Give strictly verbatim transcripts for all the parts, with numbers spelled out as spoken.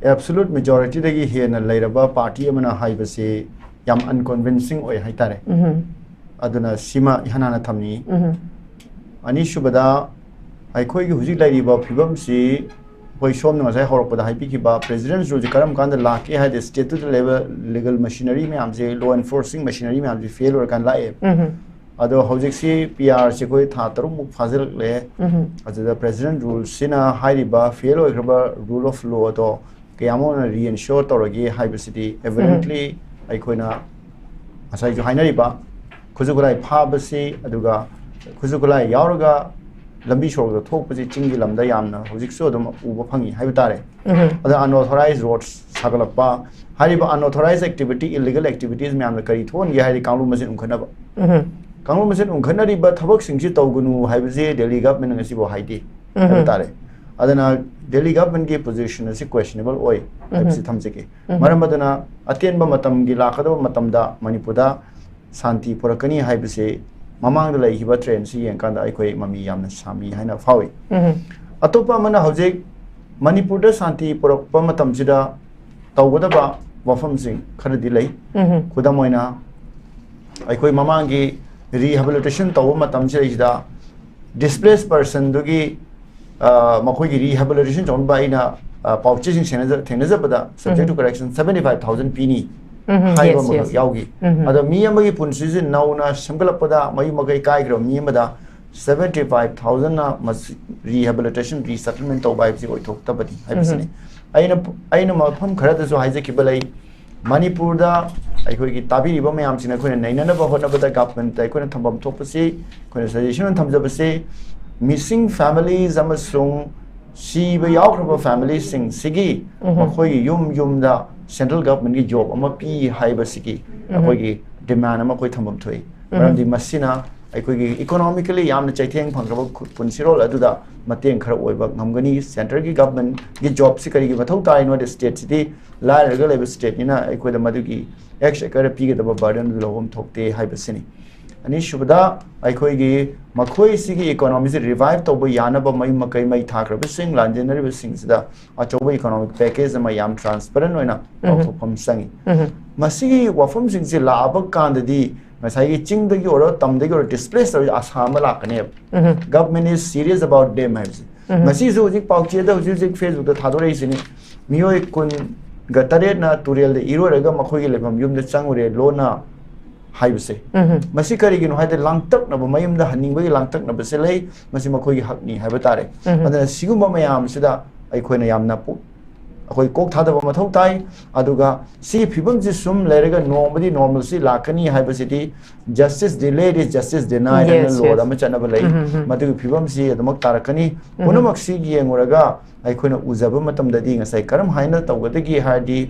Absolute ꯃꯦꯖꯣꯔꯤꯇꯤꯗꯒꯤ ꯍꯦꯟꯅ ꯂꯩꯔꯕ party ꯑꯃꯅ ꯍꯥꯏꯕꯁꯤ ꯌꯥꯝ ꯑꯟꯀꯟꯚꯤꯟꯁꯤꯡ ꯑꯣꯏ ꯍꯥꯏꯇꯥꯔꯦ꯫ ꯎꯝ ꯑꯗꯨꯅ ꯁꯤꯃ ꯏꯍꯥꯟ ꯍꯥꯟꯅ ꯊꯝꯅꯤꯡꯏ꯫ ꯎꯝ ꯑꯅꯤꯁꯨꯕꯗ, ꯑꯩꯈꯣꯏꯒꯤ ꯍꯧꯖꯤꯛ ꯂꯩꯔꯤꯕ ꯐꯤꯕꯝꯁꯤ ꯑꯩꯈꯣꯏ ꯁꯣꯝꯅ ꯉꯁꯥꯏ ꯍꯧꯔꯛꯄꯗ ꯍꯥꯏꯕꯤꯈꯤꯕ ꯄ꯭ꯔꯦꯁꯤꯗꯦꯟꯁ ꯔꯨꯜꯁꯦ ꯀꯔꯝ ꯀꯥꯟꯗ ꯂꯥꯛꯀꯦ ꯍꯥꯏꯗꯤ ꯁ꯭ꯇꯦꯠꯇꯨꯗ ꯂꯩꯕ ꯂꯤꯒꯜ ꯃꯦꯁꯤꯅꯔꯤ ꯃꯌꯥꯝꯁꯦ, ꯂꯣ ꯑꯦꯟꯐꯣꯔꯁꯤꯡ ꯃꯦꯁꯤꯅꯔꯤ ꯃꯌꯥꯝꯁꯦ ꯐꯦꯜ ꯑꯣꯏꯔꯀꯥꯟꯗ ꯂꯥꯛꯑꯦ꯫ ꯎꯝ ꯑꯗꯣ ꯍꯧꯖꯤꯛꯁꯤ ꯄꯤ ꯑꯥꯔꯁꯤ ꯑꯩꯈꯣꯏ ꯊꯥ ꯇꯔꯨꯛꯃꯨꯛ ꯐꯥꯖꯤꯜꯂꯛꯂꯦ꯫ ꯎꯝ ꯑꯗꯨꯗ ꯄ꯭ꯔꯦꯁꯤꯗꯦꯟ ꯔꯨꯜꯁꯤꯅ ꯍꯥꯏꯔꯤꯕ ꯐꯦꯜ ꯑꯣꯏꯈ꯭ꯔꯕ ꯔꯨꯜ ꯑꯣꯐ ꯂꯣ ꯑꯗꯣ ꯀꯌꯥꯃꯨꯛꯅ ꯔꯤꯑꯦꯟꯁꯤꯌꯣꯔ ꯇꯧꯔꯒꯦ ꯍꯥꯏꯕꯁꯤꯗꯤ ꯑꯦꯚꯤꯗꯦꯟꯠꯂꯤ ꯑꯩꯈꯣꯏꯅ ꯉꯁꯥꯏꯁꯨ ꯍꯥꯏꯅꯔꯤꯕ ꯈꯨꯠꯁꯨ ꯈꯨꯠꯂꯥꯏ ꯐꯥꯕꯁꯤ, ꯑꯗꯨꯒ ꯈꯨꯠꯁꯨ ꯈꯨꯠꯂꯥꯏ ꯌꯥꯎꯔꯒ ꯂꯝꯕꯤ ꯁꯣꯔꯣꯛꯇ ꯊꯣꯛꯄꯁꯤ ꯆꯤꯡꯒꯤ ꯂꯝꯗ ꯌꯥꯝꯅ ꯍꯧꯖꯤꯛꯁꯨ ꯑꯗꯨꯝ ꯎꯕ ꯐꯪꯉꯤ ꯍꯥꯏꯕ ꯇꯥꯔꯦ꯫ ꯎꯝ ꯑꯗ ꯑꯟꯑꯣꯊꯣꯔꯥꯏꯖ ꯔꯣꯗ ꯁꯥꯒꯠꯂꯛꯄ, ꯍꯥꯏꯔꯤꯕ ꯑꯟꯑꯣꯊꯣꯔꯥꯏꯖ ꯑꯦꯛꯇꯤꯚꯤꯇꯤ, ꯏꯂꯤꯒꯦꯜ ꯑꯦꯛꯇꯤꯚꯤꯇꯤꯁ ꯃꯌꯥꯝꯗ ꯀꯔꯤ ꯊꯣꯛꯍꯟꯒꯦ ꯍꯥꯏꯔꯗꯤ ꯀꯥꯡꯂꯨꯞ ꯃꯁꯦꯟ ꯎꯪꯈꯠꯅꯕ꯫ ꯎꯝ ꯀꯥꯡꯂꯨꯞ ꯃꯁꯦꯟ ꯎꯪꯈꯠꯅꯔꯤꯕ ꯊꯕꯛꯁꯤꯡꯁꯤ ꯇꯧꯒꯅꯨ ꯍꯥꯏꯕꯁꯤ ꯗꯦꯜꯂꯤ ꯒꯚꯔꯟꯃꯦꯟꯠꯅ ꯉꯁꯤꯐꯥꯎ ꯍꯥꯏꯗꯦ ꯍꯥꯏꯕ ꯎꯝ ꯇꯥꯔꯦ꯫ ꯑꯗꯨꯅ ꯗꯦꯜꯂꯤ ꯒꯚꯔꯟꯃꯦꯟꯠꯀꯤ ꯄꯣꯖꯤꯁꯟ ꯑꯁꯤ ꯀ꯭ꯋꯦꯁꯟꯅꯦꯕꯜ ꯑꯣꯏ ꯍꯥꯏꯕꯁꯤ ꯊꯝꯖꯒꯦ꯫ ꯎꯝ ꯃꯔꯝ ꯑꯗꯨꯅ ꯑꯇꯦꯟꯕ ꯃꯇꯝꯒꯤ ꯂꯥꯛꯀꯗꯕ ꯃꯇꯝꯗ ꯃꯅꯤꯄꯨꯔꯗ ꯁꯥꯟꯇꯤ ꯄꯨꯔꯛꯀꯅꯤ ꯍꯥꯏꯕꯁꯤ ꯃꯃꯥꯡꯗ ꯂꯩꯈꯤꯕ ꯇ꯭ꯔꯦꯟꯁꯤ ꯌꯦꯡꯀꯥꯟꯗ ꯑꯩꯈꯣꯏ ꯃꯃꯤ ꯌꯥꯝꯅ ꯁꯥꯃꯤ ꯍꯥꯏꯅ ꯐꯥꯎꯏ꯫ ꯎꯝ ꯑꯇꯣꯞꯄ ꯑꯃꯅ ꯍꯧꯖꯤꯛ ꯃꯅꯤꯄꯨꯔꯗ ꯁꯥꯟꯇꯤ ꯄꯨꯔꯛꯄ ꯃꯇꯝꯁꯤꯗ ꯇꯧꯒꯗꯕ ꯋꯥꯐꯝꯁꯤꯡ ꯈꯔꯗꯤ ꯂꯩ꯫ ꯎꯝ ꯈꯨꯗꯝ ꯑꯣꯏꯅ ꯑꯩꯈꯣꯏ ꯃꯃꯥꯡꯒꯤ ꯔꯤꯍꯦꯕꯤꯂꯤꯇꯦꯁꯟ ꯇꯧꯕ ꯃꯇꯝꯁꯤꯗꯩꯁꯤꯗ ꯗꯤꯁꯄ꯭ꯂꯦꯁ ꯄꯔꯁꯟꯗꯨꯒꯤ ꯃꯈꯣꯏꯒꯤ ꯔꯤꯍꯦꯕꯤꯂꯤꯇꯦꯁꯟ ꯇꯧꯅꯕ ꯑꯩꯅ ꯄꯥꯎꯆꯦꯁꯤꯡ ꯊꯦꯡꯅꯖꯕꯗ subject to correction seventy five thousand ꯄꯤꯅꯤ ꯎꯝ ꯍꯥꯏꯕ yes, ꯑꯃꯈꯛ yes. ꯌꯥꯎꯈꯤ꯫ ꯎꯝ ꯑꯗꯣ ꯃꯤ ꯑꯃꯒꯤ ꯄꯨꯟꯁꯤꯁꯤ ꯅꯧꯅ ꯁꯦꯝꯒꯠꯂꯛꯄꯗ ꯃꯌꯨꯝ ꯃꯀꯩ ꯀꯥꯏꯈ꯭ꯔꯕ ꯃꯤ ꯑꯃꯗ seventy five thousandꯅ ꯃꯁꯤ rehabilitation, resettlement ꯇꯧꯕ ꯍꯥꯏꯕꯁꯤ ꯑꯣꯏꯊꯣꯛꯇꯕꯅꯤ ꯍꯥꯏꯕꯁꯤꯅꯤ꯫ ꯑꯩꯅ ꯑꯩꯅ ꯃꯐꯝ ꯈꯔꯗꯁꯨ ꯍꯥꯏꯖꯈꯤꯕ ꯂꯩ꯫ ꯃꯅꯤꯄꯨꯔꯗ ꯑꯩꯈꯣꯏꯒꯤ ꯇꯥꯕꯤꯔꯤꯕ ꯃꯌꯥꯝꯁꯤꯡꯅ ꯑꯩꯈꯣꯏꯅ ꯅꯩꯅꯅꯕ ꯍꯣꯠꯅꯕꯗ ꯒꯚꯔꯟꯃꯦꯟꯠꯇ ꯑꯩꯈꯣꯏꯅ ꯊꯝꯐꯝ ꯊꯣꯛꯄꯁꯤ, ꯑꯩꯈꯣꯏꯅ ꯁꯖꯦꯁꯟ ꯑꯣꯏꯅ ꯊꯝꯖꯕꯁꯤ, ꯃꯤꯁꯤꯡ ꯐꯦꯃꯤꯂꯤꯁ ꯑꯃꯁꯨꯡ ꯁꯤꯕ ꯌꯥꯎꯈ꯭ꯔꯕ ꯐꯦꯃꯤꯂꯤꯁꯤꯡꯁꯤꯒꯤ ꯃꯈꯣꯏꯒꯤ ꯌꯨꯝ ꯌꯨꯝꯗ ꯁꯦꯟꯇ꯭ꯔꯦꯜ ꯒꯚꯔꯟꯃꯦꯟꯠꯀꯤ ꯖꯣꯕ ꯑꯃ ꯄꯤ ꯍꯥꯏꯕꯁꯤꯒꯤ ꯑꯩꯈꯣꯏꯒꯤ ꯗꯤꯃꯥꯟ ꯑꯃ ꯑꯩꯈꯣꯏ ꯊꯝꯐꯝ ꯊꯣꯛꯏ꯫ ꯃꯔꯝꯗꯤ ꯃꯁꯤꯅ ꯑꯩꯈꯣꯏꯒꯤ ꯏꯀꯣꯅꯣꯃꯤꯀꯦꯜꯂꯤ ꯌꯥꯝꯅ ꯆꯩꯊꯦꯡ ꯐꯪꯈ꯭ꯔꯕ ꯈꯨ- ꯄꯨꯟꯁꯤꯔꯣꯜ ꯑꯗꯨꯗ ꯃꯇꯦꯡ ꯈꯔ ꯑꯣꯏꯕ ꯉꯝꯒꯅꯤ꯫ ꯁꯦꯟꯇ꯭ꯔꯦꯜꯒꯤ ꯒꯚꯔꯟꯃꯦꯟꯠꯀꯤ ꯖꯣꯕꯁꯤ ꯀꯔꯤꯒꯤ ꯃꯊꯧ ꯇꯥꯔꯤꯅꯣ ꯍꯥꯏꯗꯤ ꯁ꯭ꯇꯦꯠꯁꯤꯗꯤ ꯂꯥꯏꯔꯔꯒ ꯂꯩꯕ ꯁ꯭ꯇꯦꯠꯅꯤꯅ ꯑꯩꯈꯣꯏꯗ ꯃꯗꯨꯒꯤ ꯑꯦꯛꯁ ꯑꯦꯀꯔꯗ ꯄꯤꯒꯗꯕ ꯕꯔꯗꯟ ꯑꯗꯨ ꯂꯧꯐꯝ ꯊꯣꯛꯇꯦ ꯍꯥꯏꯕꯁꯤꯅꯤ꯫ ꯑꯅꯤꯁꯨꯕꯗ, ꯑꯩꯈꯣꯏꯒꯤ ꯃꯈꯣꯏꯁꯤꯒꯤ economy ꯁꯤ revive ꯇꯧꯕ ꯌꯥꯅꯕ ꯃꯌꯨꯝ ꯃꯀꯩ ꯃꯩ ꯊꯥꯈ꯭ꯔꯕꯁꯤꯡ, ꯂꯥꯟꯖꯦꯟꯅꯔꯤꯕꯁꯤꯡꯁꯤꯗ ꯑꯆꯧꯕ economic package ꯑꯃ ꯌꯥꯝ transparent ꯑꯣꯏꯅ ꯄꯥꯎꯊꯣꯛꯐꯝ ꯆꯪꯉꯤ꯫ ꯃꯁꯤꯒꯤ ꯋꯥꯐꯝꯁꯤꯡꯁꯦ ꯂꯥꯛꯑꯕ ꯀꯥꯟꯗꯗꯤ ꯉꯁꯥꯏꯒꯤ ꯆꯤꯡꯗꯒꯤ ꯑꯣꯏꯔꯣ, ꯇꯝꯗꯒꯤ ꯑꯣꯏꯔꯣ, displace ꯇꯧꯔꯤꯁꯦ ꯑꯁꯥ ꯑꯃ ꯂꯥꯛꯀꯅꯦꯕ꯫ Government is serious about them ꯍꯥꯏꯕꯁꯦ꯫ ꯉꯁꯤꯁꯨ ꯍꯧꯖꯤꯛ ꯄꯥꯎꯆꯦꯗ ꯍꯧꯖꯤꯛ ꯍꯧꯖꯤꯛ Facebook ꯇ ꯊꯥꯗꯣꯔꯛꯏꯁꯤꯅꯤ, ꯃꯤꯑꯣꯏ ꯀꯨꯟꯒ ꯇꯔꯦꯠꯅ ꯇꯨꯔꯦꯜꯗ ꯏꯔꯣꯏꯔꯒ ꯃꯈꯣꯏꯒꯤ ꯂꯩꯐꯝ ꯌꯨꯝꯗ ꯆꯪꯉꯨꯔꯦ ꯂꯣꯟꯅ ꯍꯥꯏꯕꯁꯦ꯫ ꯃꯁꯤ ꯀꯔꯤꯒꯤꯅꯣ ꯍꯥꯏꯗꯤ ꯂꯥꯡꯇꯛꯅꯕ, ꯃꯌꯨꯝꯗ ꯍꯟꯅꯤꯡꯕꯒꯤ ꯂꯥꯡꯇꯛꯅꯕꯁꯦ ꯂꯩ, ꯃꯁꯤ ꯃꯈꯣꯏꯒꯤ ꯍꯛꯅꯤ ꯍꯥꯏꯕ ꯇꯥꯔꯦ꯫ ꯑꯗꯨꯅ ꯁꯤꯒꯨꯝꯕ ꯃꯌꯥꯝꯁꯤꯗ ꯑꯩꯈꯣꯏꯅ ꯌꯥꯝꯅ ꯄꯨ-, ꯑꯩꯈꯣꯏ ꯀꯣꯛ ꯊꯥꯗꯕ ꯃꯊꯧ ꯇꯥꯏ꯫ ꯑꯗꯨꯒ ꯁꯤꯒꯤ ꯐꯤꯕꯝꯁꯤ ꯁꯨꯝ ꯂꯩꯔꯒ ꯅꯣꯡꯃꯗꯤ normalcy ꯂꯥꯛꯀꯅꯤ ꯍꯥꯏꯕꯁꯤꯗꯤ, "Justice delayed is justice denied" ꯍꯥꯏꯅ Yes, law yes. ꯑꯃ ꯆꯠꯅꯕ ꯂꯩ꯫ ꯃꯗꯨꯒꯤ ꯐꯤꯕꯝꯁꯤ ꯑꯗꯨꯃꯛ ꯇꯥꯔꯛꯀꯅꯤ꯫ ꯄꯨꯝꯅꯃꯛꯁꯤ ꯌꯦꯡꯉꯨꯔꯒ ꯑꯩꯈꯣꯏꯅ ꯎꯖꯕ ꯃꯇꯝꯗꯗꯤ ꯉꯁꯥꯏ ꯀꯔꯝ ꯍꯥꯏꯅ ꯇꯧꯒꯗꯒꯦ ꯍꯥꯏꯔꯗꯤ,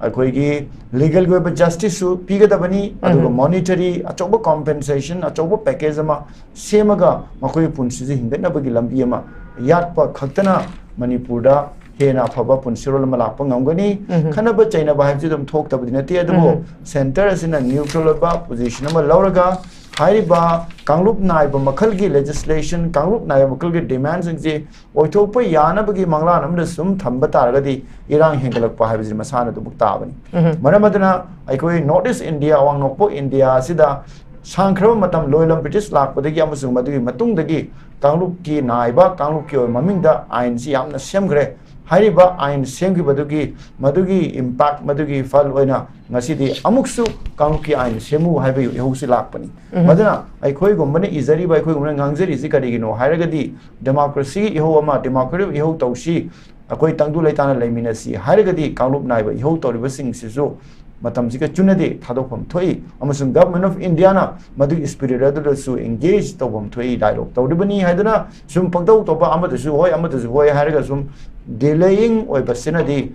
ꯑꯩꯈꯣꯏꯒꯤ legal ꯒꯤ ꯑꯣꯏꯕ justice ꯁꯨ ꯄꯤꯒꯗꯕꯅꯤ, ꯑꯗꯨꯒ monetary ꯑꯆꯧꯕ compensation, ꯑꯆꯧꯕ package ꯑꯃ ꯁꯦꯝꯃꯒ ꯃꯈꯣꯏꯒꯤ ꯄꯨꯟꯁꯤꯁꯦ ꯍꯤꯡꯒꯠꯅꯕꯒꯤ ꯂꯝꯕꯤ ꯑꯃ ꯌꯥꯠꯄ ꯈꯛꯇꯅ ꯃꯅꯤꯄꯨꯔꯗ ꯍꯦꯟꯅ ꯑꯐꯕ ꯄꯨꯟꯁꯤꯔꯣꯜ ꯑꯃ ꯂꯥꯛꯄ ꯉꯝꯒꯅꯤ꯫ ꯈꯠꯅꯕ ꯆꯩꯅꯕ ꯍꯥꯏꯕꯁꯤ ꯑꯗꯨꯝ ꯊꯣꯛꯇꯕꯗꯤ ꯅꯠꯇꯦ, ꯑꯗꯨꯕꯨ centre ꯑꯁꯤꯅ neutral ꯑꯣꯏꯕ position ꯑꯃ ꯂꯧꯔꯒ ꯍꯥꯏꯔꯤꯕ ꯀꯥꯡꯂꯨꯞ ꯅꯥꯏꯕ ꯃꯈꯜꯒꯤ legislation, ꯀꯥꯡꯂꯨꯞ ꯅꯥꯏꯕ ꯃꯈꯜꯒꯤ demand ꯁꯤꯡꯁꯤ ꯑꯣꯏꯊꯣꯛꯄ ꯌꯥꯅꯕꯒꯤ ꯃꯪꯂꯥꯟ ꯑꯃꯗ ꯁꯨꯝ ꯊꯝꯕ ꯇꯥꯔꯒꯗꯤ ꯏꯔꯥꯡ ꯍꯦꯟꯒꯠꯂꯛꯄ ꯍꯥꯏꯕꯁꯤ ꯃꯁꯥꯅ ꯑꯗꯨꯃꯛ ꯇꯥꯕꯅꯤ꯫ ꯃꯔꯝ ꯑꯗꯨꯅ ꯑꯩꯈꯣꯏ North East India, ꯑꯋꯥꯡ ꯅꯣꯡꯄꯣꯛ ꯏꯟꯗꯤꯌꯥ ꯑꯁꯤꯗ ꯁꯥꯡꯈ꯭ꯔꯕ ꯃꯇꯝ ꯂꯣꯏꯂꯝ ꯕ꯭ꯔꯤꯇꯤꯁ ꯂꯥꯛꯄꯗꯒꯤ ꯑꯃꯁꯨꯡ ꯃꯗꯨꯒꯤ ꯃꯇꯨꯡꯗꯒꯤ ꯀꯥꯡꯂꯨꯞꯀꯤ ꯅꯥꯏꯕ, ꯀꯥꯡꯂꯨꯞꯀꯤ ꯑꯣꯏꯕ ꯃꯃꯤꯡꯗ ꯑꯥꯏꯟꯁꯤ ꯌꯥꯝꯅ ꯁꯦꯝꯈ꯭ꯔꯦ꯫ ꯍꯥꯏꯔꯤꯕ ꯑꯥꯏꯟ ꯁꯦꯝꯈꯤꯕꯗꯨꯒꯤ, ꯃꯗꯨꯒꯤ impact, ꯃꯗꯨꯒꯤ ꯐꯜ ꯑꯣꯏꯅ ꯉꯁꯤꯗꯤ ꯑꯃꯨꯛꯁꯨ ꯀꯥꯡꯂꯨꯞꯀꯤ ꯑꯥꯏꯟ ꯁꯦꯝꯃꯨ ꯍꯥꯏꯕꯒꯤ ꯏꯍꯧꯁꯤ ꯂꯥꯛꯄꯅꯤ꯫ ꯃꯗꯨꯅ ꯑꯩꯈꯣꯏꯒꯨꯝꯕꯅ ꯏꯖꯔꯤꯕ, ꯑꯩꯈꯣꯏꯒꯨꯝꯕꯅ ꯉꯥꯡꯖꯔꯤꯁꯤ ꯀꯔꯤꯒꯤꯅꯣ ꯍꯥꯏꯔꯒꯗꯤ, democracy ꯒꯤ ꯏꯍꯧ ꯑꯃ, democratic ꯏꯍꯧ ꯇꯧꯁꯤ, ꯑꯩꯈꯣꯏ ꯇꯪꯗꯨ ꯂꯩꯇꯥꯅ ꯂꯩꯃꯤꯟꯅꯁꯤ ꯍꯥꯏꯔꯒꯗꯤ ꯀꯥꯡꯂꯨꯞ ꯅꯥꯏꯕ ꯏꯍꯧ ꯇꯧꯔꯤꯕꯁꯤꯡꯁꯤꯁꯨ ꯃꯇꯝꯁꯤꯒ ꯆꯨꯅꯗꯦ ꯊꯥꯗꯣꯛꯐꯝ ꯊꯣꯛꯏ, ꯑꯃꯁꯨꯡ Government of India ꯅ ꯃꯗꯨꯒꯤ spirit ꯑꯗꯨꯗꯁꯨ engage ꯇꯧꯐꯝ ꯊꯣꯛꯏ, dialogue ꯇꯧꯔꯤꯕꯅꯤ ꯍꯥꯏꯗꯨꯅ ꯁꯨꯝ ꯄꯪꯇꯧ ꯇꯧꯕ, ꯑꯃꯗꯁꯨ ꯍꯣꯏ, ꯑꯃꯗꯁꯨ ꯍꯣꯏ ꯍꯥꯏꯔꯒ ꯁꯨꯝ delaying ꯑꯣꯏꯕꯁꯤꯅꯗꯤ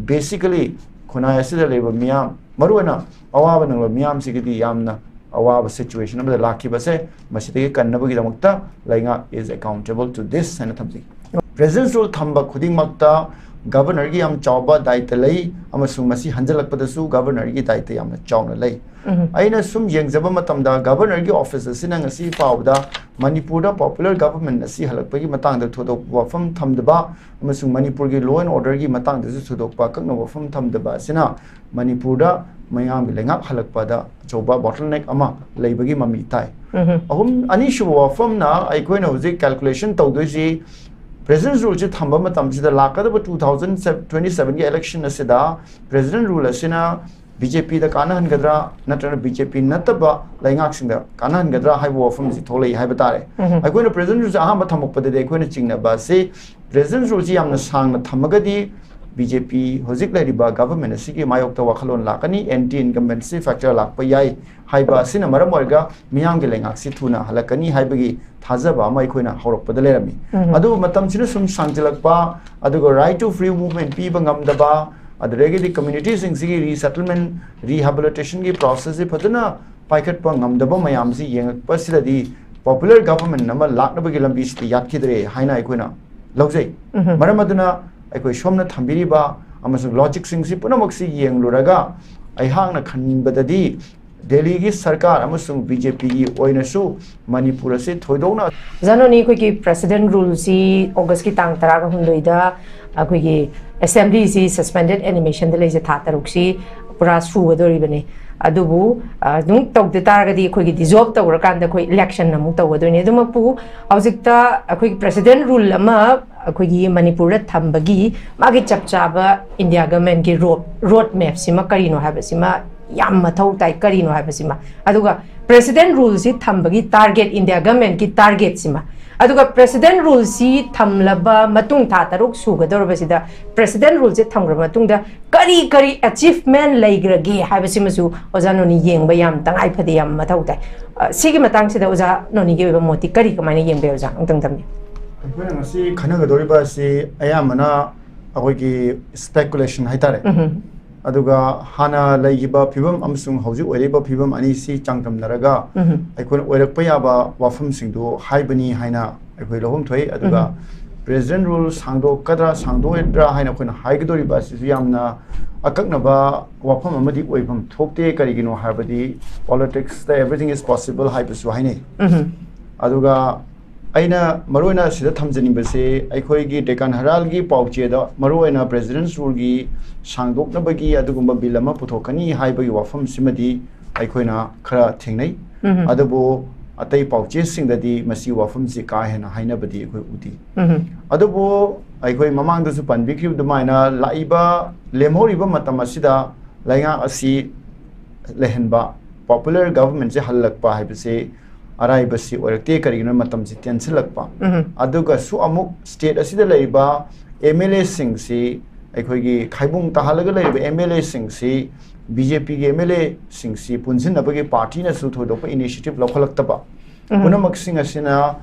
basically ꯈꯨꯟꯅꯥꯏ ꯑꯁꯤꯗ ꯂꯩꯕ ꯃꯤꯌꯥꯝ, ꯃꯔꯨꯑꯣꯏꯅ ꯑꯋꯥꯕ ꯅꯪꯂꯕ ꯃꯤꯌꯥꯝꯁꯤꯒꯤꯗꯤ ꯌꯥꯝꯅ ꯑꯋꯥꯕ situation ꯑꯃꯗ ꯂꯥꯛꯈꯤꯕꯁꯦ, ꯃꯁꯤꯗꯒꯤ ꯀꯟꯅꯕꯒꯤꯗꯃꯛꯇ ꯂꯩꯉꯥꯛ is accountable to this ꯍꯥꯏꯅ ꯊꯝꯖꯒꯦ꯫ President's rule ꯊꯝꯕ ꯈꯨꯗꯤꯡꯃꯛꯇ ꯒꯕꯔꯅꯔꯒꯤ ꯌꯥꯝ ꯆꯥꯎꯕ ꯗꯥꯏꯇ ꯂꯩ, ꯑꯃꯁꯨꯡ ꯃꯁꯤ ꯍꯟꯖꯤꯜꯂꯛꯄꯗꯁꯨ ꯒꯕꯔꯅꯔꯒꯤ ꯗꯥꯏꯇ ꯌꯥꯝꯅ ꯆꯥꯎꯅ ꯂꯩ꯫ ꯑꯩꯅ ꯁꯨꯝ ꯌꯦꯡꯖꯕ ꯃꯇꯝꯗ ꯒꯕꯔꯅꯔꯒꯤ ꯑꯣꯐꯤꯁ ꯑꯁꯤꯅ ꯉꯁꯤ ꯐꯥꯎꯕꯗ ꯃꯅꯤꯄꯨꯔꯗ ꯄꯣꯄꯨꯂꯔ ꯒꯕꯔꯃꯦꯟ ꯑꯁꯤ ꯍꯜꯂꯛꯄꯒꯤ ꯃꯇꯥꯡꯗ ꯊꯣꯏꯗꯣꯛꯄ ꯋꯥꯐꯝ ꯊꯝꯗꯕ ꯑꯃꯁꯨꯡ ꯃꯅꯤꯄꯨꯔꯒꯤ ꯂꯣ ꯑꯦꯟ ꯑꯣꯔꯗꯔꯒꯤ ꯃꯇꯥꯡꯗꯁꯨ ꯊꯣꯏꯗꯣꯛꯄ ꯑꯀꯛꯅꯕ ꯋꯥꯐꯝ ꯊꯝꯗꯕ ꯑꯁꯤꯅ ꯃꯅꯤꯄꯨꯔꯗ ꯃꯤꯌꯥꯝꯒꯤ ꯂꯩꯉꯥꯛ ꯍꯜꯂꯛꯄꯗ ꯑꯆꯧꯕ ꯕꯣꯇꯜꯅꯦꯛ ꯑꯃ ꯂꯩꯕꯒꯤ ꯃꯃꯤ ꯇꯥꯏ꯫ ꯑꯍꯨꯝ, ꯑꯅꯤꯁꯨꯕ ꯋꯥꯐꯝꯅ ꯑꯩꯈꯣꯏꯅ ꯍꯧꯖꯤꯛ ꯀꯦꯜꯀꯨꯂꯦꯁꯟ ꯇꯧꯗꯣꯏꯁꯤ, ꯄ꯭ꯔꯦꯁꯤꯗꯦꯟꯁ ꯔꯨꯜꯁꯤ ꯊꯝꯕ ꯃꯇꯝꯁꯤꯗ ꯂꯥꯛꯀꯗꯕ two thousand twenty sevenꯒꯤ ꯏꯂꯦꯛꯁꯟ ꯑꯁꯤꯗ ꯄ꯭ꯔꯦꯁꯤꯗꯦꯟꯁ ꯔꯨꯜ ꯑꯁꯤꯅ ꯕꯤ ꯖꯦ ꯄꯤꯗ ꯀꯥꯟꯅꯍꯟꯒꯗ꯭ꯔꯥ ꯅꯠꯇ꯭ꯔꯒ ꯕꯤ ꯖꯦ ꯄꯤ ꯅꯠꯇꯕ ꯂꯩꯉꯥꯛꯁꯤꯡꯗ ꯀꯥꯟꯅꯍꯟꯒꯗ꯭ꯔꯥ ꯍꯥꯏꯕ ꯋꯥꯐꯝꯁꯤ ꯊꯣꯛꯂꯛꯏ ꯍꯥꯏꯕ ꯇꯥꯔꯦ꯫ ꯑꯩꯈꯣꯏꯅ ꯄ꯭ꯔꯦꯁꯤꯗꯦꯟꯁ ꯔꯨꯜꯁꯦ ꯑꯍꯥꯟꯕ ꯊꯝꯃꯛꯄꯗꯗꯤ ꯑꯩꯈꯣꯏꯅ ꯆꯤꯡꯅꯕ ꯑꯁꯤ ꯄ꯭ꯔꯦꯁꯤꯗꯦꯟꯁ ꯔꯨꯜꯁꯤ ꯌꯥꯝꯅ ꯁꯥꯡꯅ ꯊꯝꯃꯒꯗꯤ ꯕꯤ ꯖꯦ ꯄꯤ ꯍꯧꯖꯤꯛ ꯂꯩꯔꯤꯕ ꯒꯕꯔꯃꯦꯟ ꯑꯁꯤꯒꯤ ꯃꯥꯌꯣꯛꯇ ꯋꯥꯈꯜꯂꯣꯟ ꯂꯥꯛꯀꯅꯤ, ꯑꯦꯟꯇꯤ ꯏꯟꯀꯝꯕꯦꯟꯁꯤ ꯐꯦꯛꯇꯔ ꯂꯥꯛꯄ ꯌꯥꯏ ꯍꯥꯏꯕ ꯑꯁꯤꯅ ꯃꯔꯝ ꯑꯣꯏꯔꯒ ꯃꯤꯌꯥꯝꯒꯤ ꯂꯩꯉꯥꯛꯁꯤ ꯊꯨꯅ ꯍꯜꯂꯛꯀꯅꯤ ꯍꯥꯏꯕꯒꯤ ꯊꯥꯖꯕ ꯑꯃ ꯑꯩꯈꯣꯏꯅ ꯍꯧꯔꯛꯄꯗ ꯂꯩꯔꯝꯃꯤ꯫ ꯑꯗꯨꯕꯨ ꯃꯇꯝꯁꯤꯅ ꯁꯨꯝ ꯁꯥꯡꯖꯤꯜꯂꯛꯄ, ꯑꯗꯨꯒ ꯔꯥꯏꯠ ꯇꯨ ꯐ꯭ꯔꯤ ꯃꯨꯚꯃꯦꯟ ꯄꯤꯕ ꯉꯝꯗꯕ, ꯑꯗꯨꯗꯒꯤꯗꯤ ꯀꯝꯃ꯭ꯌꯨꯅꯤꯇꯤꯁꯤꯡꯁꯤꯒꯤ ꯔꯤꯁꯦꯇꯜꯃꯦꯟ, ꯔꯤꯍꯦꯕꯤꯂꯤꯇꯦꯁꯟꯒꯤ ꯄ꯭ꯔꯣꯁꯦꯁꯁꯤ ꯐꯖꯅ ꯄꯥꯏꯈꯠꯄ ꯉꯝꯗꯕ ꯃꯌꯥꯝꯁꯤ ꯌꯦꯡꯉꯛꯄꯁꯤꯗꯗꯤ ꯄꯣꯄꯨꯂꯔ ꯒꯕꯔꯃꯦꯟ ꯑꯃ ꯂꯥꯛꯅꯕꯒꯤ ꯂꯝꯕꯤꯁꯤꯗꯤ ꯌꯥꯠꯈꯤꯗ꯭ꯔꯦ ꯍꯥꯏꯅ ꯑꯩꯈꯣꯏꯅ ꯂꯧꯖꯩ꯫ ꯃꯔꯝ ꯑꯗꯨꯅ ꯑꯩꯈꯣꯏ ꯁꯣꯝꯅ ꯊꯝꯕꯤꯔꯤꯕ ꯑꯃꯁꯨꯡ ꯂꯣꯖꯤꯛꯁꯤꯡꯁꯤ ꯄꯨꯝꯅꯃꯛꯁꯤ ꯌꯦꯡꯂꯨꯔꯒ ꯑꯩꯍꯥꯛꯅ ꯈꯟꯕꯗꯗꯤ ꯗꯦꯜꯂꯤꯒꯤ ꯁꯔꯀꯥꯔ ꯑꯃꯁꯨꯡ ꯕꯤ ꯖꯦ ꯄꯤꯒꯤ ꯑꯣꯏꯅꯁꯨ ꯃꯅꯤꯄꯨꯔ ꯑꯁꯤ ꯊꯣꯏꯗꯣꯛꯅ ꯑꯣꯖꯥ ꯅꯣꯅꯤ, ꯑꯩꯈꯣꯏꯒꯤ ꯄ꯭ꯔꯦꯁꯤꯗꯦꯟ ꯔꯨꯜꯁꯤ ꯑꯣꯒꯁꯀꯤ ꯇꯥꯡ ꯇꯔꯥꯒ ꯍꯨꯝꯗꯣꯏꯗ ꯑꯩꯈꯣꯏꯒꯤ ꯑꯦꯁꯦꯝꯕ꯭ꯂꯤꯁꯤ ꯁꯁꯄꯦꯟꯗꯦꯠ ꯑꯦꯅꯤꯃꯦꯁꯟꯗ ꯂꯩꯖ ꯊꯥ ꯇꯔꯨꯛꯁꯤ ꯄꯨꯔꯥ ꯁꯨꯒꯗꯧꯔꯤꯕꯅꯤ꯫ ꯑꯗꯨꯕꯨ, ꯑ, ꯑꯗꯨꯝ ꯇꯧꯗ ꯇꯥꯔꯒꯗꯤ ꯑꯩꯈꯣꯏꯒꯤ ꯗꯤꯖꯣꯜꯕ ꯇꯧꯈ꯭ꯔꯀꯥꯟꯗ ꯑꯩꯈꯣꯏ ꯏꯂꯦꯛꯁꯟ ꯑꯃꯨꯛ ꯇꯧꯒꯗꯣꯏꯅꯤ꯫ ꯑꯗꯨꯃꯛꯄꯨ ꯍꯧꯖꯤꯛꯇ ꯑꯩꯈꯣꯏꯒꯤ ꯄ꯭ꯔꯦꯁꯤꯗꯦꯟ ꯔꯨꯜ ꯑꯃ ꯑꯩꯈꯣꯏꯒꯤ ꯃꯅꯤꯄꯨꯔꯗ ꯊꯝꯕꯒꯤ ꯃꯥꯒꯤ ꯆꯞ ꯆꯥꯕ ꯏꯟꯗꯤꯌꯥ ꯒꯃꯦꯟꯒꯤ ꯔꯣꯗ, ꯔꯣꯗ ꯃꯦꯞꯁꯤꯃ ꯀꯔꯤꯅꯣ ꯍꯥꯏꯕꯁꯤꯃ ꯌꯥꯝ ꯃꯊꯧ ꯇꯥꯏ꯫ ꯀꯔꯤꯅꯣ ꯍꯥꯏꯕꯁꯤꯃ, ꯑꯗꯨꯒ ꯄ꯭ꯔꯦꯁꯤꯗꯦꯟ ꯔꯨꯜꯁꯤ ꯊꯝꯕꯒꯤ ꯇꯥꯔꯒꯦꯠ, ꯏꯟꯗꯤꯌꯥ ꯒꯃꯦꯟꯒꯤ ꯇꯥꯔꯒꯦꯠꯁꯤꯃ, ꯑꯗꯨꯒ ꯄ꯭ꯔꯦꯁꯤꯗꯦꯟ ꯔꯨꯜꯁꯤ ꯊꯝꯂꯕ ꯃꯇꯨꯡ ꯊꯥ ꯇꯔꯨꯛ ꯁꯨꯒꯗꯧꯔꯕꯁꯤꯗ ꯄ꯭ꯔꯦꯁꯤꯗꯦꯟ ꯔꯨꯜꯁꯦ ꯊꯝꯈ꯭ꯔꯕ ꯃꯇꯨꯡꯗ ꯀꯔꯤ ꯀꯔꯤ ꯑꯦꯆꯤꯚꯃꯦꯟ ꯂꯩꯈ꯭ꯔꯒꯦ ꯍꯥꯏꯕꯁꯤꯃꯁꯨ ꯑꯣꯖꯥ ꯅꯣꯅꯤ ꯌꯦꯡꯕ ꯌꯥꯝ ꯇꯉꯥꯏ ꯐꯗꯦ, ꯌꯥꯝ ꯃꯊꯧ ꯇꯥꯏ꯫ ꯑ, ꯁꯤꯒꯤ ꯃꯇꯥꯡꯁꯤꯗ ꯑꯣꯖꯥ ꯅꯣꯅꯤꯒꯤ ꯑꯣꯏꯕ ꯃꯣꯠꯇꯤ ꯀꯔꯤ, ꯀꯃꯥꯏꯅ ꯌꯦꯡꯕꯤ ꯑꯣꯖꯥ? ꯑꯃꯨꯛꯇꯪ ꯊꯝꯕꯤꯌꯨ꯫ ꯑꯩꯈꯣꯏꯅ ꯉꯁꯤ ꯈꯟꯅꯒꯗꯧꯔꯤꯕ ꯑꯁꯤ ꯑꯌꯥꯝꯕꯅ ꯑꯩꯈꯣꯏꯒꯤ ꯁ꯭ꯄꯦꯀꯨꯂꯦꯁꯟ ꯍꯥꯏꯇꯥꯔꯦ꯫ ꯑꯗꯨꯒ ꯍꯥꯟꯅ ꯂꯩꯈꯤꯕ ꯐꯤꯕꯝ ꯑꯃꯁꯨꯡ ꯍꯧꯖꯤꯛ ꯑꯣꯏꯔꯤꯕ ꯐꯤꯕꯝ ꯑꯅꯤꯁꯤ ꯆꯥꯡꯗꯝꯅꯔꯒ ꯑꯩꯈꯣꯏꯅ ꯑꯣꯏꯔꯛꯄ ꯌꯥꯕ ꯋꯥꯐꯝꯁꯤꯡꯗꯨ ꯍꯥꯏꯕꯅꯤ ꯍꯥꯏꯅ ꯑꯩꯈꯣꯏ ꯂꯧꯐꯝ ꯊꯣꯛꯏ꯫ ꯑꯗꯨꯒ President Rule ꯁꯥꯡꯗꯣꯛꯀꯗ꯭ꯔꯥ ꯁꯥꯡꯗꯣꯛꯑꯣꯏꯗ꯭ꯔꯥ ꯍꯥꯏꯅ ꯑꯩꯈꯣꯏꯅ ꯍꯥꯏꯒꯗꯧꯔꯤꯕ ꯑꯁꯤꯁꯨ ꯌꯥꯝꯅ ꯑꯀꯛꯅꯕ ꯋꯥꯐꯝ ꯑꯃꯗꯤ ꯑꯣꯏꯐꯝ ꯊꯣꯛꯇꯦ꯫ ꯀꯔꯤꯒꯤꯅꯣ ꯍꯥꯏꯕꯗꯤ, politics ꯇ everything is possible ꯍꯥꯏꯕꯁꯨ ꯍꯥꯏꯅꯩ꯫ ꯑꯗꯨꯒ ꯑꯩꯅ ꯃꯔꯨꯑꯣꯏꯅ ꯁꯤꯗ ꯊꯝꯖꯅꯤꯡꯕꯁꯦ, ꯑꯩꯈꯣꯏꯒꯤ Deccan Herald ꯒꯤ ꯄꯥꯎꯆꯦꯗ ꯃꯔꯨꯑꯣꯏꯅ President Rule ꯒꯤ ꯁꯥꯡꯗꯣꯛꯅꯕꯒꯤ ꯑꯗꯨꯒꯨꯝꯕ bill ꯑꯃ ꯄꯨꯊꯣꯛꯀꯅꯤ ꯍꯥꯏꯕꯒꯤ ꯋꯥꯐꯝꯁꯤꯃꯗꯤ ꯑꯩꯈꯣꯏꯅ ꯈꯔ ꯊꯦꯡꯅꯩ꯫ ꯑꯗꯨꯕꯨ ꯑꯇꯩ ꯄꯥꯎꯆꯦꯁꯤꯡꯗꯗꯤ ꯃꯁꯤ ꯋꯥꯐꯝꯁꯤ ꯀꯥ ꯍꯦꯟꯅ ꯍꯥꯏꯅꯕꯗꯤ ꯑꯩꯈꯣꯏ ꯎꯗꯦ꯫ ꯑꯗꯨꯕꯨ ꯑꯩꯈꯣꯏ ꯃꯃꯥꯡꯗꯁꯨ ꯄꯟꯕꯤꯈꯤꯕ ꯑꯗꯨꯃꯥꯏꯅ, ꯂꯥꯛꯏꯕ ꯂꯦꯝꯍꯧꯔꯤꯕ ꯃꯇꯝ ꯑꯁꯤꯗ ꯂꯩꯉꯥꯛ ꯑꯁꯤ ꯂꯩꯍꯟꯕ, popular government ꯁꯦ ꯍꯜꯂꯛꯄ ꯍꯥꯏꯕꯁꯤ ꯑꯔꯥꯏꯕꯁꯤ ꯑꯣꯏꯔꯛꯇꯦ꯫ ꯀꯔꯤꯒꯤꯅꯣ? ꯃꯇꯝꯁꯤ ꯇꯦꯟꯁꯤꯜꯂꯛꯄ꯫ ꯑꯗꯨꯒꯁꯨ ꯑꯃꯨꯛ state ꯑꯁꯤꯗ ꯂꯩꯔꯤꯕ M L A ꯁꯤꯡꯁꯤ, ꯑꯩꯈꯣꯏꯒꯤ ꯈꯥꯏꯕꯨꯡ ꯇꯥꯍꯜꯂꯒ ꯂꯩꯔꯤꯕ M L A ꯁꯤꯡꯁꯤ, B J P ꯒꯤ M L A ꯁꯤꯡꯁꯤ ꯄꯨꯟꯁꯤꯟꯅꯕꯒꯤ party ꯅꯁꯨ ꯊꯣꯏꯗꯣꯛꯄ initiative ꯂꯧꯈꯠꯂꯛꯇꯕ, ꯄꯨꯝꯅꯃꯛꯁꯤꯡ ꯑꯁꯤꯅ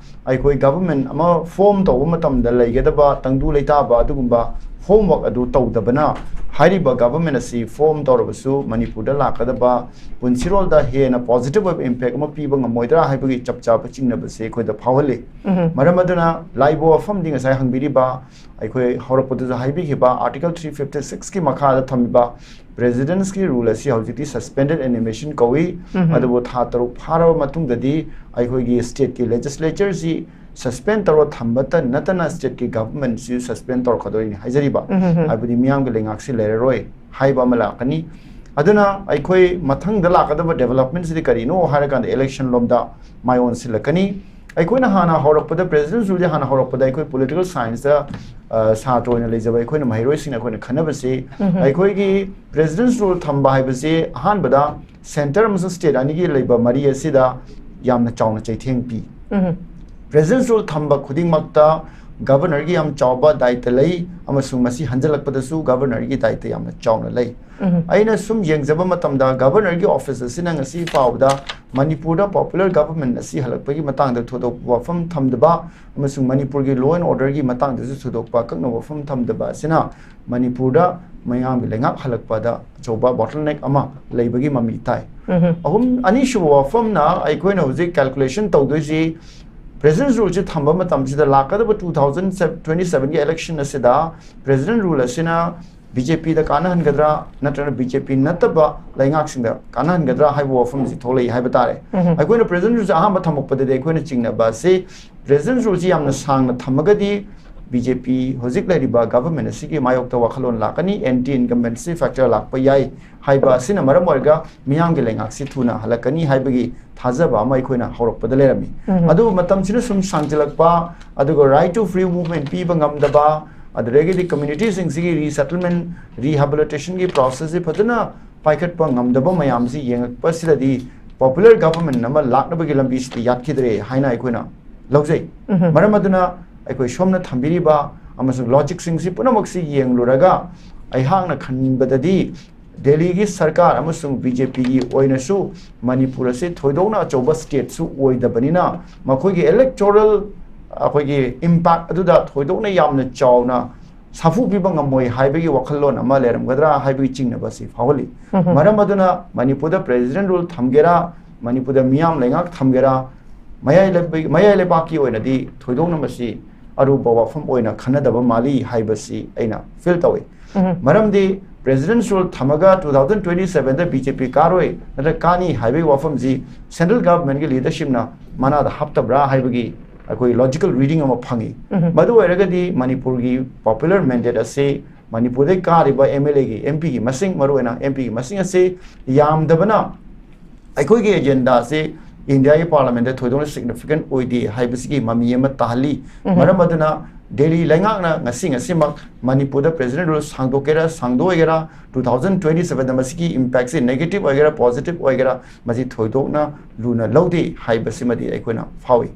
ꯑꯩꯈꯣꯏ government ꯑꯃ form ꯇꯧꯕ ꯃꯇꯝꯗ ꯂꯩꯒꯗꯕ ꯇꯪꯗꯨ ꯂꯩꯇꯥꯕ ꯑꯗꯨꯒꯨꯝꯕ homework ꯑꯗꯨ ꯇꯧꯗꯕꯅ, ꯍꯥꯏꯔꯤꯕ government ꯑꯁꯤ form ꯇꯧꯔꯕꯁꯨ ꯃꯅꯤꯄꯨꯔꯗ ꯂꯥꯛꯀꯗꯕ ꯄꯨꯟꯁꯤꯔꯣꯜꯗ ꯍꯦꯟꯅ positive ꯑꯣꯏꯕ impact ꯑꯃ ꯄꯤꯕ ꯉꯝꯃꯣꯏꯗ꯭ꯔꯥ ꯍꯥꯏꯕꯒꯤ ꯆꯞ ꯆꯥꯕ ꯆꯤꯡꯅꯕꯁꯦ ꯑꯩꯈꯣꯏꯗ ꯐꯥꯎꯍꯜꯂꯤ꯫ ꯃꯔꯝ ꯑꯗꯨꯅ ꯂꯥꯛꯏꯕ ꯋꯥꯐꯝꯗꯤ ꯉꯁꯥꯏ ꯍꯪꯕꯤꯔꯤꯕ, ꯑꯩꯈꯣꯏ ꯍꯧꯔꯛꯄꯗꯁꯨ ꯍꯥꯏꯕꯤꯈꯤꯕ Article three fifty six ꯀꯤ ꯃꯈꯥꯗ ꯊꯝꯃꯤꯕ President's ꯀꯤ rule ꯑꯁꯤ ꯍꯧꯖꯤꯛꯇꯤ suspended animation ꯀꯧꯏ꯫ ꯑꯗꯨꯕꯨ ꯊꯥ ꯇꯔꯨꯛ ꯐꯥꯔꯕ ꯃꯇꯨꯡꯗꯗꯤ ꯑꯩꯈꯣꯏꯒꯤ state ꯀꯤ legislature ꯁꯤ suspend ꯇꯧꯔ ꯊꯝꯕꯇ ꯅꯠꯇꯅ state ꯀꯤ government ꯁꯤꯁꯨ suspend ꯇꯧꯔꯛꯀꯗꯣꯏꯅꯤ ꯍꯥꯏꯖꯔꯤꯕ꯫ ꯍꯥꯏꯕꯗꯤ ꯃꯤꯌꯥꯝꯒꯤ ꯂꯩꯉꯥꯛꯁꯤ ꯂꯩꯔꯔꯣꯏ ꯍꯥꯏꯕ ꯑꯃ ꯂꯥꯛꯀꯅꯤ꯫ ꯑꯗꯨꯅ ꯑꯩꯈꯣꯏ ꯃꯊꯪꯗ ꯂꯥꯛꯀꯗꯕ development ꯁꯤꯗꯤ ꯀꯔꯤꯅꯣ ꯍꯥꯏꯔꯀꯥꯟꯗ, election ꯂꯣꯝꯗ ꯃꯥꯏ ꯑꯣꯟꯁꯤꯜꯂꯛꯀꯅꯤ꯫ ꯑꯩꯈꯣꯏꯅ ꯍꯥꯟꯅ ꯍꯧꯔꯛꯄꯗ, President's Rule ꯁꯦ ꯍꯥꯟꯅ ꯍꯧꯔꯛꯄꯗ, ꯑꯩꯈꯣꯏ political science ꯇ, ꯑ, ꯁꯥꯇ꯭ꯔ ꯑꯣꯏꯅ ꯂꯩꯖꯕ ꯑꯩꯈꯣꯏꯅ, ꯃꯍꯩꯔꯣꯏꯁꯤꯡꯅ ꯑꯩꯈꯣꯏꯅ ꯈꯟꯅꯕꯁꯤ, ꯑꯩꯈꯣꯏꯒꯤ President's Rule ꯊꯝꯕ ꯍꯥꯏꯕꯁꯤ ꯑꯍꯥꯟꯕꯗ centre ꯑꯃꯁꯨꯡ state ꯑꯅꯤꯒꯤ ꯂꯩꯕ ꯃꯔꯤ ꯑꯁꯤꯗ ꯌꯥꯝꯅ ꯆꯥꯎꯅ ꯆꯩꯊꯦꯡ ꯄꯤ꯫ President's Rule ꯊꯝꯕ ꯈꯨꯗꯤꯡꯃꯛꯇ governor ꯒꯤ ꯌꯥꯝ ꯆꯥꯎꯕ ꯗꯥꯏꯇ ꯂꯩ, ꯑꯃꯁꯨꯡ ꯃꯁꯤ ꯍꯟꯖꯤꯜꯂꯛꯄꯗꯁꯨ governor ꯒꯤ ꯗꯥꯏꯇ ꯌꯥꯝꯅ ꯆꯥꯎꯅ ꯂꯩ꯫ ꯑꯩꯅ ꯁꯨꯝ ꯌꯦꯡꯖꯕ ꯃꯇꯝꯗ, governor ꯒꯤ office ꯑꯁꯤꯅ ꯉꯁꯤ ꯐꯥꯎꯕꯗ ꯃꯅꯤꯄꯨꯔꯗ popular government ꯑꯁꯤ ꯍꯜꯂꯛꯄꯒꯤ ꯃꯇꯥꯡꯗ ꯊꯣꯏꯗꯣꯛꯄ ꯋꯥꯐꯝ ꯊꯝꯗꯕ ꯑꯃꯁꯨꯡ ꯃꯅꯤꯄꯨꯔꯒꯤ law and order ꯒꯤ ꯃꯇꯥꯡꯗꯁꯨ ꯊꯣꯏꯗꯣꯛꯄ ꯑꯀꯛꯅꯕ ꯋꯥꯐꯝ ꯊꯝꯗꯕ ꯑꯁꯤꯅ ꯃꯅꯤꯄꯨꯔꯗ ꯃꯤꯌꯥꯝꯒꯤ ꯂꯩꯉꯥꯛ ꯍꯜꯂꯛꯄꯗ ꯑꯆꯧꯕ bottleneck ꯑꯃ ꯂꯩꯕꯒꯤ ꯃꯃꯤ ꯇꯥꯏ꯫ ꯑꯍꯨꯝ, ꯑꯅꯤꯁꯨꯕ ꯋꯥꯐꯝꯅ ꯑꯩꯈꯣꯏꯅ ꯍꯧꯖꯤꯛ calculation ꯇꯧꯗꯣꯏꯁꯤ, President Rule ꯁꯤ ꯊꯝꯕ ꯃꯇꯝꯁꯤꯗ ꯂꯥꯛꯀꯗꯕ two thousand twenty seven ꯒꯤ election ꯑꯁꯤꯗ President Rule ꯑꯁꯤꯅ B J P ꯗ ꯀꯥꯟꯅꯍꯟꯒꯗ꯭ꯔꯥ ꯅꯠꯇ꯭ꯔꯒ B J P ꯅꯠꯇꯕ ꯂꯩꯉꯥꯛꯁꯤꯡꯗ ꯀꯥꯟꯅꯍꯟꯒꯗ꯭ꯔꯥ ꯍꯥꯏꯕ ꯋꯥꯐꯝꯁꯤ ꯊꯣꯛꯂꯛꯏ ꯍꯥꯏꯕ ꯇꯥꯔꯦ꯫ ꯑꯩꯈꯣꯏꯅ President Rule ꯁꯤ ꯑꯍꯥꯟꯕ ꯊꯝꯃꯛꯄꯗꯗꯤ ꯑꯩꯈꯣꯏꯅ ꯆꯤꯡꯅꯕ ꯑꯁꯤ President Rule ꯁꯤ ꯌꯥꯝꯅ ꯁꯥꯡꯅ ꯊꯝꯃꯒꯗꯤ B J P ꯍꯧꯖꯤꯛ ꯂꯩꯔꯤꯕ government ꯑꯁꯤꯒꯤ ꯃꯥꯌꯣꯛꯇ ꯋꯥꯈꯜꯂꯣꯟ ꯂꯥꯛꯀꯅꯤ, anti incumbency factor ꯂꯥꯛꯄ ꯌꯥꯏ ꯍꯥꯏꯕ ꯑꯁꯤꯅ ꯃꯔꯝ ꯑꯣꯏꯔꯒ ꯃꯤꯌꯥꯝꯒꯤ ꯂꯩꯉꯥꯛꯁꯤ ꯊꯨꯅ ꯍꯜꯂꯛꯀꯅꯤ ꯍꯥꯏꯕꯒꯤ ꯊꯥꯖꯕ ꯑꯃ ꯑꯩꯈꯣꯏꯅ ꯍꯧꯔꯛꯄꯗ ꯂꯩꯔꯝꯃꯤ꯫ ꯑꯗꯨꯕꯨ ꯃꯇꯝꯁꯤꯅ ꯁꯨꯝ ꯁꯥꯡꯖꯤꯜꯂꯛꯄ, ꯑꯗꯨꯒ right to free movement ꯄꯤꯕ ꯉꯝꯗꯕ, ꯑꯗꯨꯗꯒꯤꯗꯤ community ꯁꯤꯡꯁꯤꯒꯤ resettlement, rehabilitation ꯒꯤ process ꯁꯤ ꯐꯖꯅ ꯄꯥꯏꯈꯠꯄ ꯉꯝꯗꯕ ꯃꯌꯥꯝꯁꯤ ꯌꯦꯡꯉꯛꯄꯁꯤꯗꯗꯤ popular government ꯑꯃ ꯂꯥꯛꯅꯕꯒꯤ ꯂꯝꯕꯤꯁꯤꯗꯤ ꯌꯥꯠꯈꯤꯗ꯭ꯔꯦ ꯍꯥꯏꯅ ꯑꯩꯈꯣꯏꯅ ꯂꯧꯖꯩ꯫ ꯃꯔꯝ ꯑꯗꯨꯅ ꯑꯩꯈꯣꯏ ꯁꯣꯝꯅ ꯊꯝꯕꯤꯔꯤꯕ ꯑꯃꯁꯨꯡ logic ꯁꯤꯡꯁꯤ ꯄꯨꯝꯅꯃꯛꯁꯤ ꯌꯦꯡꯂꯨꯔꯒ ꯑꯩꯍꯥꯛꯅ ꯈꯟꯕꯗꯗꯤ ꯗꯦꯜꯂꯤꯒꯤ ꯁꯔꯀꯥꯔ ꯑꯃꯁꯨꯡ B J P ꯒꯤ ꯑꯣꯏꯅꯁꯨ ꯃꯅꯤꯄꯨꯔ ꯑꯁꯤ ꯊꯣꯏꯗꯣꯛꯅ ꯑꯆꯧꯕ state ꯁꯨ ꯑꯣꯏꯗꯕꯅꯤꯅ ꯃꯈꯣꯏꯒꯤ electoral ꯑꯩꯈꯣꯏꯒꯤ impact ꯑꯗꯨꯗ ꯊꯣꯏꯗꯣꯛꯅ ꯌꯥꯝꯅ ꯆꯥꯎꯅ ꯁꯥꯐꯨ ꯄꯤꯕ ꯉꯝꯃꯣꯏ ꯍꯥꯏꯕꯒꯤ ꯋꯥꯈꯜꯂꯣꯟ ꯑꯃ ꯂꯩꯔꯝꯒꯗ꯭ꯔꯥ ꯍꯥꯏꯕꯒꯤ ꯆꯤꯡꯅꯕ ꯑꯁꯤ ꯐꯥꯎꯍꯜꯂꯤ꯫ ꯃꯔꯝ ꯑꯗꯨꯅ ꯃꯅꯤꯄꯨꯔꯗ President Rule ꯊꯝꯒꯦꯔꯥ, ꯃꯅꯤꯄꯨꯔꯗ ꯃꯤꯌꯥꯝ ꯂꯩꯉꯥꯛ ꯊꯝꯒꯦꯔꯥ, ꯃꯌꯥꯏ ꯂꯩꯕ-, ꯃꯌꯥꯏ ꯂꯩꯕꯥꯛꯀꯤ ꯑꯣꯏꯅꯗꯤ ꯊꯣꯏꯗꯣꯛꯅ ꯃꯁꯤ ꯑꯔꯨꯕ ꯋꯥꯐꯝ ꯑꯣꯏꯅ ꯈꯟꯅꯗꯕ ꯃꯥꯜꯂꯤ ꯍꯥꯏꯕꯁꯤ ꯑꯩꯅ feel ꯇꯧꯏ꯫ ꯃꯔꯝꯗꯤ President Rule ꯊꯝꯃꯒ two thousand twenty seven ꯗ B J P ꯀꯥꯔꯣꯏ ꯅꯠꯇ꯭ꯔꯒ ꯀꯥꯅꯤ ꯍꯥꯏꯕꯒꯤ ꯋꯥꯐꯝꯁꯤ central government ꯀꯤ leadership ꯅ ꯃꯅꯥꯗ ꯍꯥꯞꯇꯕ꯭ꯔꯥ ꯍꯥꯏꯕꯒꯤ ꯑꯩꯈꯣꯏ logical reading ꯑꯃ ꯐꯪꯉꯤ꯫ ꯃꯗꯨ ꯑꯣꯏꯔꯒꯗꯤ ꯃꯅꯤꯄꯨꯔꯒꯤ popular mandate ꯑꯁꯤ ꯃꯅꯤꯄꯨꯔꯗꯩ ꯀꯥꯔꯤꯕ M L A ꯒꯤ, M P ꯒꯤ ꯃꯁꯤꯡ, ꯃꯔꯨꯑꯣꯏꯅ M P ꯒꯤ ꯃꯁꯤꯡ ꯑꯁꯤ ꯌꯥꯝꯗꯕꯅ ꯑꯩꯈꯣꯏꯒꯤ agenda ꯑꯁꯤ India ꯒꯤ parliament ꯇ ꯊꯣꯏꯗꯣꯛꯅ significant ꯑꯣꯏꯗꯦ ꯍꯥꯏꯕꯁꯤꯒꯤ ꯃꯃꯤ ꯑꯃ ꯇꯥꯍꯜꯂꯤ꯫ ꯃꯔꯝ ꯑꯗꯨꯅ ꯗꯦꯜꯂꯤ ꯂꯩꯉꯥꯛꯅ ꯉꯁꯤ ꯉꯁꯤꯃꯛ ꯃꯅꯤꯄꯨꯔꯗ President Rule ꯁꯥꯡꯗꯣꯛꯀꯦꯔꯥ ꯁꯥꯡꯗꯣꯛꯑꯣꯏꯒꯦꯔꯥ, two thousand twenty seven ꯗ ꯃꯁꯤꯒꯤ impact ꯁꯤ negative ꯑꯣꯏꯒꯦꯔꯥ positive ꯑꯣꯏꯒꯦꯔꯥ, ꯃꯁꯤ ꯊꯣꯏꯗꯣꯛꯅ ꯂꯨꯅ ꯂꯧꯗꯦ ꯍꯥꯏꯕꯁꯤꯃꯗꯤ ꯑꯩꯈꯣꯏꯅ ꯐꯥꯎꯏ꯫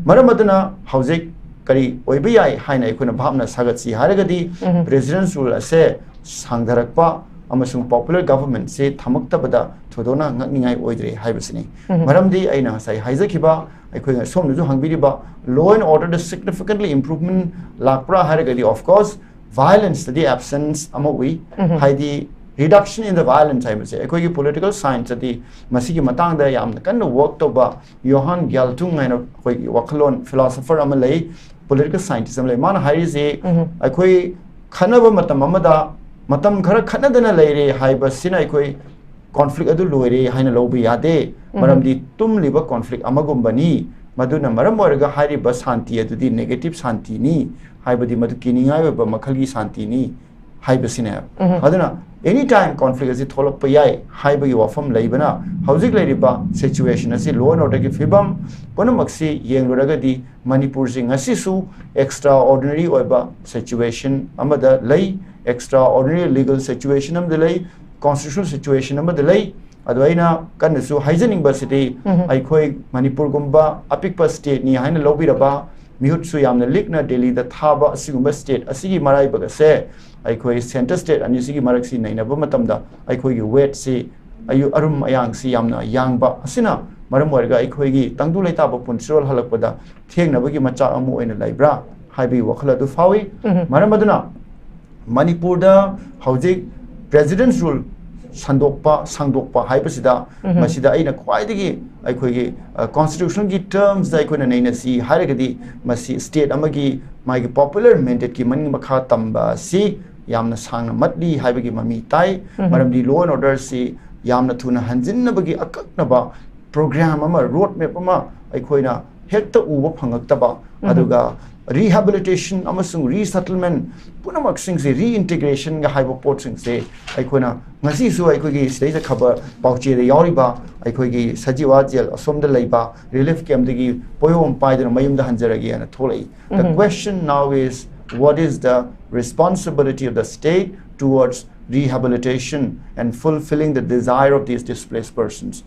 ꯃꯔꯝ ꯑꯗꯨꯅ ꯍꯧꯖꯤꯛ ꯀꯔꯤ ꯑꯣꯏꯕ ꯌꯥꯏ ꯍꯥꯏꯅ ꯑꯩꯈꯣꯏꯅ ꯚꯥꯞꯅ ꯁꯥꯒꯠꯁꯤ ꯍꯥꯏꯔꯒꯗꯤ, President Rule ꯑꯁꯦ ꯁꯥꯡꯊꯔꯛꯄ ꯑꯃꯁꯨꯡ popular government ꯁꯦ ꯊꯝꯃꯛꯇꯕꯗ ꯊꯣꯏꯗꯣꯛꯅ ꯉꯛꯅꯤꯡꯉꯥꯏ ꯑꯣꯏꯗ꯭ꯔꯦ ꯍꯥꯏꯕꯁꯤꯅꯤ꯫ ꯃꯔꯝꯗꯤ ꯑꯩꯅ ꯉꯁꯥꯏ ꯍꯥꯏꯖꯈꯤꯕ, ꯑꯩꯈꯣꯏꯅ ꯁꯣꯝꯅꯁꯨ ꯍꯪꯕꯤꯔꯤꯕ, law and order the significantly improvement ꯂꯥꯛꯄ꯭ꯔꯥ ꯍꯥꯏꯔꯒꯗꯤ, of course, violence ꯇꯗꯤ absence ꯑꯃ ꯎꯏ꯫ ꯍꯥꯏꯗꯤ, Reduction in the Violence ꯍꯥꯏꯕꯁꯦ ꯑꯩꯈꯣꯏꯒꯤ political science ꯑꯗꯤ ꯃꯁꯤꯒꯤ ꯃꯇꯥꯡꯗ ꯌꯥꯝꯅ ꯀꯟꯅ work ꯇꯧꯕ ꯌꯣꯍꯥꯟ ꯒ꯭ꯌꯥꯜꯇꯨꯡ ꯍꯥꯏꯅ ꯑꯩꯈꯣꯏꯒꯤ ꯋꯥꯈꯜꯂꯣꯟ philosopher ꯑꯃ ꯂꯩ, political scientist ꯑꯃ ꯂꯩ꯫ ꯃꯥꯅ ꯍꯥꯏꯔꯤꯁꯦ ꯑꯩꯈꯣꯏ ꯈꯠꯅꯕ ꯃꯇꯝ ꯑꯃꯗ ꯃꯇꯝ ꯈꯔ ꯈꯠꯅꯗꯅ ꯂꯩꯔꯦ ꯍꯥꯏꯕꯁꯤꯅ ꯑꯩꯈꯣꯏ conflict ꯑꯗꯨ ꯂꯣꯏꯔꯦ ꯍꯥꯏꯅ ꯂꯧꯕ ꯌꯥꯗꯦ꯫ ꯃꯔꯝꯗꯤ ꯇꯨꯝꯂꯤꯕ conflict ꯑꯃꯒꯨꯝꯕꯅꯤ꯫ ꯃꯗꯨꯅ ꯃꯔꯝ ꯑꯣꯏꯔꯒ ꯍꯥꯏꯔꯤꯕ ꯁꯥꯟꯇꯤ ꯑꯗꯨꯗꯤ negative ꯁꯥꯟꯇꯤꯅꯤ, ꯍꯥꯏꯕꯗꯤ ꯃꯗꯨ ꯀꯤꯅꯤꯡꯉꯥꯏ ꯑꯣꯏꯕ ꯃꯈꯜꯒꯤ ꯁꯥꯟꯇꯤꯅꯤ ꯍꯥꯏꯕꯁꯤꯅꯦ꯫ ꯑꯗꯨꯅ any time conflict ꯑꯁꯤ ꯊꯣꯛꯂꯛꯄ ꯌꯥꯏ ꯍꯥꯏꯕꯒꯤ ꯋꯥꯐꯝ ꯂꯩꯕꯅ, ꯍꯧꯖꯤꯛ ꯂꯩꯔꯤꯕ situation ꯑꯁꯤ, law and orderꯒꯤ ꯐꯤꯕꯝ ꯄꯨꯝꯅꯃꯛꯁꯤ ꯌꯦꯡꯂꯨꯔꯒꯗꯤ ꯃꯅꯤꯄꯨꯔꯁꯤ ꯉꯁꯤꯁꯨ extraordinary ꯑꯣꯏꯕ situation ꯑꯃꯗ ꯂꯩ, extraordinary legal situation ꯑꯃꯗ ꯂꯩ, constitutional situation ꯑꯃꯗ ꯂꯩ꯫ ꯑꯗꯣ ꯑꯩꯅ ꯀꯟꯅꯁꯨ ꯍꯥꯏꯖꯅꯤꯡꯕꯁꯤꯗꯤ, ꯑꯩꯈꯣꯏ ꯃꯅꯤꯄꯨꯔꯒꯨꯝꯕ ꯑꯄꯤꯛꯄ stateꯅꯤ ꯍꯥꯏꯅ ꯂꯧꯕꯤꯔꯕ, ꯃꯤꯍꯨꯠꯁꯨ ꯌꯥꯝꯅ ꯂꯤꯛꯅ ꯗꯦꯜꯂꯤꯗ ꯊꯥꯕ ꯑꯁꯤꯒꯨꯝꯕ state ꯑꯁꯤꯒꯤ ꯃꯔꯥꯏꯕꯛ ꯑꯁꯦ ꯑꯩꯈꯣꯏ centre state ꯑꯅꯤꯁꯤꯒꯤ ꯃꯔꯛꯁꯤ ꯅꯩꯅꯕ ꯃꯇꯝꯗ ꯑꯩꯈꯣꯏꯒꯤ weightꯁꯤ, ꯑꯌꯨ-, ꯑꯔꯨꯝ ꯑꯌꯥꯡꯁꯤ ꯌꯥꯝꯅ ꯌꯥꯡꯕ ꯑꯁꯤꯅ ꯃꯔꯝ ꯑꯣꯏꯔꯒ ꯑꯩꯈꯣꯏꯒꯤ ꯇꯪꯗꯨ ꯂꯩꯇꯥꯕ ꯄꯨꯟꯁꯤꯔꯣꯜ ꯍꯜꯂꯛꯄꯗ ꯊꯦꯡꯅꯕꯒꯤ ꯃꯆꯥꯛ ꯑꯃ ꯑꯣꯏꯅ ꯂꯩꯕ꯭ꯔꯥ ꯍꯥꯏꯕꯒꯤ ꯋꯥꯈꯜ ꯑꯗꯨ ꯐꯥꯎꯏ꯫ ꯃꯔꯝ ꯑꯗꯨꯅ ꯃꯅꯤꯄꯨꯔꯗ ꯍꯧꯖꯤꯛ President's Rule ꯁꯟꯗꯣꯛꯄ, ꯁꯥꯡꯗꯣꯛꯄ ꯍꯥꯏꯕꯁꯤꯗ, ꯃꯁꯤꯗ ꯑꯩꯅ ꯈ꯭ꯋꯥꯏꯗꯒꯤ ꯑꯩꯈꯣꯏꯒꯤ, ꯑ, constitutionꯒꯤ termsꯇ ꯑꯩꯈꯣꯏꯅ ꯅꯩꯅꯁꯤ ꯍꯥꯏꯔꯒꯗꯤ, ꯃꯁꯤ state ꯑꯃꯒꯤ ꯃꯥꯒꯤ popular mandateꯀꯤ ꯃꯅꯤꯡ ꯃꯈꯥ ꯇꯝꯕ ꯑꯁꯤ ꯌꯥꯝꯅ ꯁꯥꯡꯅ ꯃꯠꯂꯤ ꯍꯥꯏꯕꯒꯤ ꯃꯃꯤ ꯇꯥꯏ꯫ ꯃꯔꯝꯗꯤ law and orderꯁꯤ ꯌꯥꯝꯅ ꯊꯨꯅ ꯍꯟꯖꯤꯟꯅꯕꯒꯤ ꯑꯀꯛꯅꯕ program ꯑꯃ, road map ꯑꯃ ꯑꯩꯈꯣꯏꯅ ꯍꯦꯛꯇ ꯎꯕ ꯐꯪꯉꯛꯇꯕ, ꯑꯗꯨꯒ rehabilitation ꯑꯃꯁꯨꯡ resettlement ꯄꯨꯝꯅꯃꯛꯁꯤꯡꯁꯦ, reintegrationꯒ ꯍꯥꯏꯕ ꯄꯣꯠꯁꯤꯡꯁꯦ, ꯑꯩꯈꯣꯏꯅ ꯉꯁꯤꯁꯨ ꯑꯩꯈꯣꯏꯒꯤ ꯁꯤꯗꯩꯗ ꯈꯕꯔ ꯄꯥꯎꯆꯦꯗ ꯌꯥꯎꯔꯤꯕ ꯑꯩꯈꯣꯏꯒꯤ ꯁꯖꯤꯋꯥ ꯖꯦꯜ ꯑꯁꯣꯝꯗ ꯂꯩꯕ relief campꯇꯒꯤ ꯄꯣꯌꯣꯝ ꯄꯥꯏꯗꯨꯅ ꯃꯌꯨꯝꯗ ꯍꯟꯖꯔꯒꯦꯅ ꯊꯣꯛꯂꯛꯏ꯫ The question now is, what is the responsibility of the state towards rehabilitation and fulfilling the desire of these displaced persons?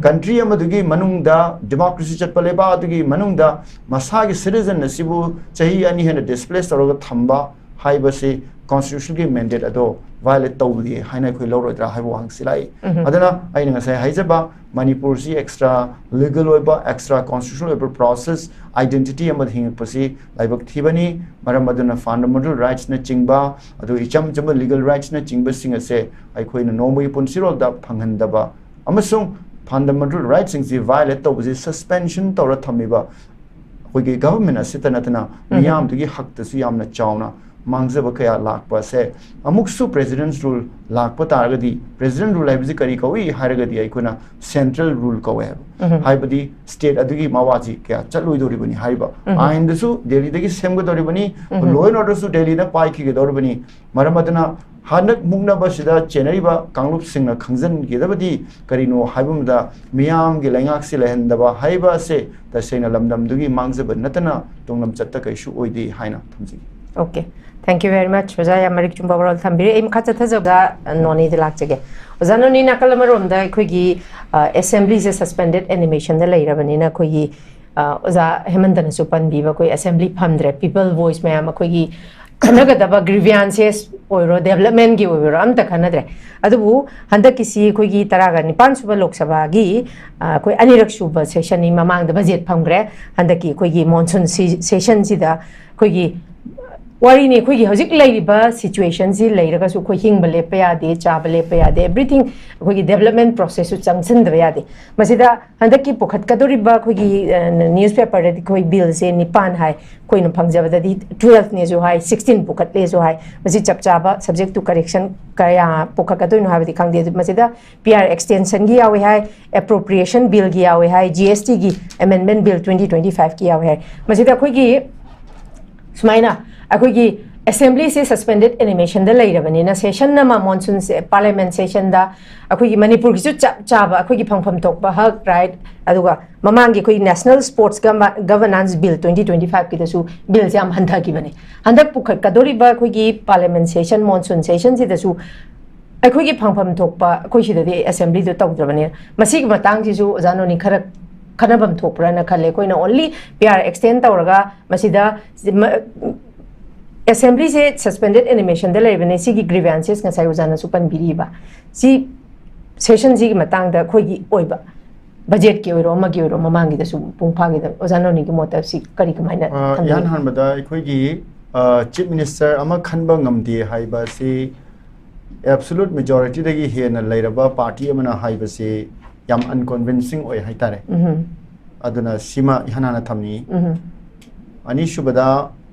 Country ꯑꯃꯗꯨꯒꯤ ꯃꯅꯨꯡꯗ, democracy ꯆꯠꯄ ꯂꯩꯕꯥꯛ ꯑꯗꯨꯒꯤ ꯃꯅꯨꯡꯗ ꯃꯁꯥꯒꯤ citizen ꯑꯁꯤꯕꯨ ꯆꯍꯤ ꯑꯅꯤ ꯍꯦꯟꯅ displace ꯇꯧꯔꯒ ꯊꯝꯕ ꯍꯥꯏꯕꯁꯤ constitutionꯒꯤ mandate ꯑꯗꯣ violate ꯇꯧꯗꯦ ꯍꯥꯏꯅ ꯑꯩꯈꯣꯏ ꯂꯧꯔꯣꯏꯗ꯭ꯔꯥ ꯍꯥꯏꯕ ꯋꯥꯍꯪꯁꯤ ꯂꯥꯛꯏ꯫ ꯑꯗꯨꯅ ꯑꯩꯅ ꯉꯁꯥꯏ ꯍꯥꯏꯖꯕ ꯃꯅꯤꯄꯨꯔꯁꯤ extra legal ꯑꯣꯏꯕ, extra constitutional ꯑꯣꯏꯕ process, identity ꯑꯃꯗ ꯍꯤꯡꯉꯛꯄꯁꯤ ꯂꯥꯏꯕꯛ ꯊꯤꯕꯅꯤ꯫ ꯃꯔꯝ ꯑꯗꯨꯅ fundamental rightsꯅꯆꯤꯡꯕ, ꯑꯗꯨ ꯏꯆꯝ ꯆꯝꯕ legal rightsꯅꯆꯤꯡꯕꯁꯤꯡ ꯑꯁꯦ ꯑꯩꯈꯣꯏꯅ ꯅꯣꯡꯃꯒꯤ ꯄꯨꯟꯁꯤꯔꯣꯜꯗ ꯐꯪꯍꯟꯗꯕ ꯑꯃꯁꯨꯡ fundamental rightsꯁꯤꯡꯁꯤ violate ꯇꯧꯕꯁꯤ suspension ꯇꯧꯔ ꯊꯝꯃꯤꯕ ꯑꯩꯈꯣꯏꯒꯤ government ꯑꯁꯤꯇ ꯅꯠꯇꯅ ꯃꯤꯌꯥꯝꯗꯨꯒꯤ ꯍꯛꯇꯁꯨ ꯌꯥꯝꯅ ꯆꯥꯎꯅ ꯃꯥꯡꯖꯕ ꯀꯌꯥ ꯂꯥꯛꯄ ꯑꯁꯦ, ꯑꯃꯨꯛꯁꯨ President's Rule ꯂꯥꯛꯄ ꯇꯥꯔꯒꯗꯤ, President's Rule ꯍꯥꯏꯕꯁꯤ ꯀꯔꯤ ꯀꯧꯏ ꯍꯥꯏꯔꯒꯗꯤ, ꯑꯩꯈꯣꯏꯅ central rule ꯀꯧꯋꯦ ꯍꯥꯏꯕ꯫ ꯍꯥꯏꯕꯗꯤ state ꯑꯗꯨꯒꯤ ꯃꯋꯥꯁꯤ ꯀꯌꯥ ꯆꯠꯂꯣꯏꯗꯧꯔꯤꯕꯅꯤ ꯍꯥꯏꯔꯤꯕ꯫ ꯑꯥꯏꯟꯗꯨꯁꯨ ꯗꯦꯜꯂꯤꯗꯒꯤ ꯁꯦꯝꯒꯗꯧꯔꯤꯕꯅꯤ, law and orderꯁꯨ ꯗꯦꯜꯂꯤꯗ ꯄꯥꯏꯈꯤꯒꯗꯧꯔꯤꯕꯅꯤ꯫ ꯃꯔꯝ ꯑꯗꯨꯅ ꯍꯟꯗꯛ ꯃꯨꯛꯅꯕꯁꯤꯗ ꯆꯦꯟꯅꯔꯤꯕ ꯀꯥꯡꯂꯨꯞꯁꯤꯡꯅ ꯈꯪꯖꯤꯟꯒꯗꯕꯗꯤ ꯀꯔꯤꯅꯣ ꯍꯥꯏꯕ ꯑꯃꯗ, ꯃꯤꯌꯥꯝꯒꯤ ꯂꯩꯉꯥꯛꯁꯤ ꯂꯩꯍꯟꯗꯕ ꯍꯥꯏꯕ ꯑꯁꯦ ꯇꯁꯦꯡꯅ ꯂꯝꯗꯝꯗꯨꯒꯤ ꯃꯥꯡꯖꯕ ꯅꯠꯇꯅ ꯇꯨꯡꯂꯝꯆꯠꯇ ꯀꯩꯁꯨ ꯑꯣꯏꯗꯦ ꯍꯥꯏꯅ ꯊꯝꯖꯒꯦ꯫ Okay, thank you very much. ꯑꯣꯖꯥ ꯌꯥꯝ ꯃꯔꯤꯛ ꯆꯨꯝꯕ ꯋꯥꯔꯣꯜ ꯊꯝꯕꯤꯔꯦ꯫ ꯑꯩ ꯃꯈꯥ ꯆꯠꯊꯖꯕꯗ ꯅꯣꯅꯤꯗ ꯂꯥꯛꯆꯒꯦ꯫ ꯑꯣꯖꯥ ꯅꯣꯅꯤ, ꯅꯥꯀꯜ ꯑꯃꯔꯣꯝꯗ ꯑꯩꯈꯣꯏꯒꯤ ꯑꯦꯁꯦꯝꯕ꯭ꯂꯤꯁꯦ ꯁꯁꯄꯦꯟꯗꯦꯠ ꯑꯦꯅꯤꯃꯦꯁꯟꯗ ꯂꯩꯔꯕꯅꯤꯅ ꯑꯩꯈꯣꯏꯒꯤ ꯑ, ꯑꯣꯖꯥ ꯍꯦꯃꯟꯇꯅꯁꯨ ꯄꯟꯕꯤꯕ ꯑꯩꯈꯣꯏ ꯑꯦꯁꯦꯝꯕ꯭ꯂꯤ ꯐꯝꯗ꯭ꯔꯦ, ꯄꯤꯄꯜ ꯚꯣꯏꯁ ꯃꯌꯥꯝ ꯑꯩꯈꯣꯏꯒꯤ ꯈꯟꯅꯒꯗꯕ ꯒ꯭ꯔꯤꯚꯤꯌꯥꯟꯁꯦꯁ ꯑꯣꯏꯔꯣ, ꯗꯦꯕꯂꯞꯃꯦꯟꯒꯤ ꯑꯣꯏꯔꯣ, ꯑꯝꯇ ꯈꯟꯅꯗ꯭ꯔꯦ꯫ ꯑꯗꯨꯕꯨ ꯍꯟꯗꯛꯀꯤꯁꯤ ꯑꯩꯈꯣꯏꯒꯤ ꯇꯔꯥꯒ ꯅꯤꯄꯥꯟ ꯁꯨꯕ ꯂꯣꯛ ꯁꯚꯥꯒꯤ ꯑ, ꯑꯩꯈꯣꯏ ꯑꯅꯤꯔꯛ ꯁꯨꯕ ꯁꯦꯁꯟꯅꯤ꯫ ꯃꯃꯥꯡꯗ ꯕꯖꯦꯠ ꯐꯪꯈ꯭ꯔꯦ꯫ ꯍꯟꯗꯛꯀꯤ ꯑꯩꯈꯣꯏꯒꯤ ꯃꯣꯟꯁꯨꯟ ꯁꯤ- ꯁꯦꯁꯟꯁꯤꯗ ꯑꯩꯈꯣꯏꯒꯤ ꯋꯥꯔꯤꯅꯤ, ꯑꯩꯈꯣꯏꯒꯤ ꯍꯧꯖꯤꯛ ꯂꯩꯔꯤꯕ ꯁꯤꯆꯨꯋꯦꯁꯟꯁꯤ ꯂꯩꯔꯒꯁꯨ ꯑꯩꯈꯣꯏ ꯍꯤꯡꯕ ꯂꯦꯞꯄ ꯌꯥꯗꯦ, ꯆꯥꯕ ꯂꯦꯞꯄ ꯌꯥꯗꯦ, ꯑꯦꯕ꯭ꯔꯤꯊꯤꯡ ꯑꯩꯈꯣꯏꯒꯤ ꯗꯦꯕꯂꯞꯃꯦꯟ ꯄ꯭ꯔꯣꯁꯦꯁꯁꯨ ꯆꯪꯁꯤꯟꯗꯕ ꯌꯥꯗꯦ꯫ ꯃꯁꯤꯗ ꯍꯟꯗꯛꯀꯤ ꯄꯨꯈꯠꯀꯗꯧꯔꯤꯕ ꯑꯩꯈꯣꯏꯒꯤ ꯅ꯭ꯌꯨꯁꯄꯦꯄꯔꯗꯗꯤ ꯑꯩꯈꯣꯏ ꯕꯤꯜꯁꯦ ꯅꯤꯄꯥꯟ ꯍꯥꯏ, ꯑꯩꯈꯣꯏꯅ ꯐꯪꯖꯕꯗꯗꯤ ꯇꯨꯋꯦꯜꯐꯅꯦꯁꯨ ꯍꯥꯏ, ꯁꯤꯛꯁꯇꯤꯟ ꯄꯨꯈꯠꯂꯦꯁꯨ ꯍꯥꯏ꯫ ꯃꯁꯤ ꯆꯞ ꯆꯥꯕ subject to correction ꯀꯌꯥ ꯄꯨꯈꯠꯀꯗꯣꯏꯅꯣ ꯍꯥꯏꯕꯗꯤ ꯈꯪꯗꯦ꯫ ꯑꯗꯨ ꯃꯁꯤꯗ ꯄꯤ ꯑꯥꯔ ꯑꯦꯛꯁꯇꯦꯟꯁꯟꯒꯤ ꯌꯥꯎꯏ ꯍꯥꯏ, ꯑꯦꯄ꯭ꯔꯣꯄ꯭ꯔꯤꯌꯦꯁꯟ ꯕꯤꯜꯒꯤ ꯌꯥꯎꯏ ꯍꯥꯏ, ꯖꯤ ꯑꯦꯁ ꯇꯤꯒꯤ ꯑꯦꯃꯦꯟꯃꯦꯟ ꯕꯤꯜ ꯇ꯭ꯋꯦꯟꯇꯤ ꯇ꯭ꯋꯦꯟꯇꯤ ꯐꯥꯏꯚꯀꯤ ꯌꯥꯎꯏ ꯍꯥꯏ꯫ ꯃꯁꯤꯗ ꯑꯩꯈꯣꯏꯒꯤ ꯁꯨꯃꯥꯏꯅ ꯑꯩꯈꯣꯏꯒꯤ ꯑꯦꯁꯦꯝꯕ꯭ꯂꯤꯁꯤ ꯁꯁꯄꯦꯟꯗꯦꯠ ꯑꯦꯅꯤꯃꯦꯁꯟꯗ ꯂꯩꯔꯕꯅꯤꯅ, ꯁꯦꯁꯟ ꯑꯃ, ꯃꯣꯟꯁꯨꯟ ꯄꯥꯔꯂꯤꯌꯥꯃꯦꯟ ꯁꯦꯁꯟꯗ ꯑꯩꯈꯣꯏꯒꯤ ꯃꯅꯤꯄꯨꯔꯒꯤꯁꯨ ꯆꯞ ꯆꯥꯕ ꯑꯩꯈꯣꯏꯒꯤ ꯐꯪꯐꯝ ꯊꯣꯛꯄ ꯍꯛ, ꯔꯥꯏꯠ, ꯑꯗꯨꯒ ꯃꯃꯥꯡꯒꯤ ꯑꯩꯈꯣꯏꯒꯤ national sports governance bill twenty twenty ꯐꯥꯏꯚꯀꯤꯗꯁꯨ ꯕꯤꯜꯁꯦ ꯌꯥꯝ ꯍꯟꯊꯈꯤꯕꯅꯦ꯫ ꯍꯟꯗꯛ ꯄꯨꯈꯠꯀꯗꯧꯔꯤꯕ ꯑꯩꯈꯣꯏꯒꯤ ꯄꯥꯔꯂꯤꯌꯥꯃꯦꯟ ꯁꯦꯁꯟ, ꯃꯣꯟꯁꯨꯟ ꯁꯦꯁꯟꯁꯤꯗꯁꯨ ꯑꯩꯈꯣꯏꯒꯤ ꯐꯪꯐꯝ ꯊꯣꯛꯄ ꯑꯩꯈꯣꯏ ꯁꯤꯗꯗꯤ ꯑꯦꯁꯦꯝꯕ꯭ꯂꯤꯗꯨ ꯇꯧꯗ꯭ꯔꯕꯅꯤꯅ, ꯃꯁꯤꯒꯤ ꯃꯇꯥꯡꯁꯤꯁꯨ ꯑꯣꯖꯥ ꯅꯣꯅꯤ ꯈꯔ ꯈꯟꯅꯐꯝ ꯊꯣꯛꯄ꯭ꯔꯥꯅ ꯈꯜꯂꯦ꯫ ꯑꯩꯈꯣꯏꯅ ꯑꯣꯟꯂꯤ ꯄꯤ ꯑꯥꯔ ꯑꯦꯛꯁꯇꯦꯟ ꯇꯧꯔꯒ ꯃꯁꯤꯗ ꯃ- ꯑꯦꯁꯦꯝꯕ꯭ꯂꯤꯁꯦ ꯁꯁꯄꯦꯟꯗꯦꯠ ꯑꯦꯅꯤꯃꯦꯁꯟꯗ ꯂꯩꯕꯅꯦ꯫ ꯁꯤꯒꯤ ꯒ꯭ꯔꯤꯚꯦꯟꯁꯦꯁ ꯉꯁꯥꯏ ꯑꯣꯖꯥꯅꯁꯨ ꯄꯟꯕꯤꯔꯤꯕ, ꯁꯤ ꯁꯦꯁꯟꯁꯤꯒꯤ ꯃꯇꯥꯡꯗ ꯑꯩꯈꯣꯏꯒꯤ ꯑꯣꯏꯕ ꯕꯖꯦꯠꯀꯤ ꯑꯣꯏꯔꯣ, ꯑꯃꯒꯤ ꯑꯣꯏꯔꯣ, ꯃꯃꯥꯡꯒꯤꯗꯁꯨ ꯃꯄꯨꯡ ꯐꯥꯈꯤꯗꯕ, ꯑꯣꯖꯥ ꯅꯣꯅꯤꯒꯤ ꯃꯣꯠꯇ ꯁꯤ ꯀꯔꯤ ꯀꯃꯥꯏꯅ ꯑ, ꯊꯝꯕꯤꯅꯤ? ꯏꯍꯥꯟ ꯍꯥꯟꯕꯗ ꯑꯩꯈꯣꯏꯒꯤ ꯆꯤꯐ ꯃꯤꯅꯤꯁꯇꯔ ꯑꯃ ꯈꯟꯕ ꯉꯝꯗꯦ ꯍꯥꯏꯕꯁꯤ ꯑꯦꯕꯁꯣꯂꯨꯠ ꯃꯦꯖꯣꯔꯤꯇꯤꯗꯒꯤ ꯍꯦꯟꯅ ꯂꯩꯔꯕ ꯄꯥꯔꯇꯤ ꯑꯃꯅ ꯍꯥꯏꯕꯁꯤ ꯌꯥꯝ ꯑꯟꯀꯟꯚꯤꯟꯁꯤꯡ ꯑꯣꯏ ꯍꯥꯏꯇꯥꯔꯦ꯫ ꯎꯝ, ꯑꯗꯨꯅ ꯁꯤꯃ ꯏꯍꯥꯟ ꯍꯥꯟꯅ ꯊꯝꯅꯤꯡꯏ꯫ ꯎꯝ, ꯑꯅꯤꯁꯨꯕꯗ,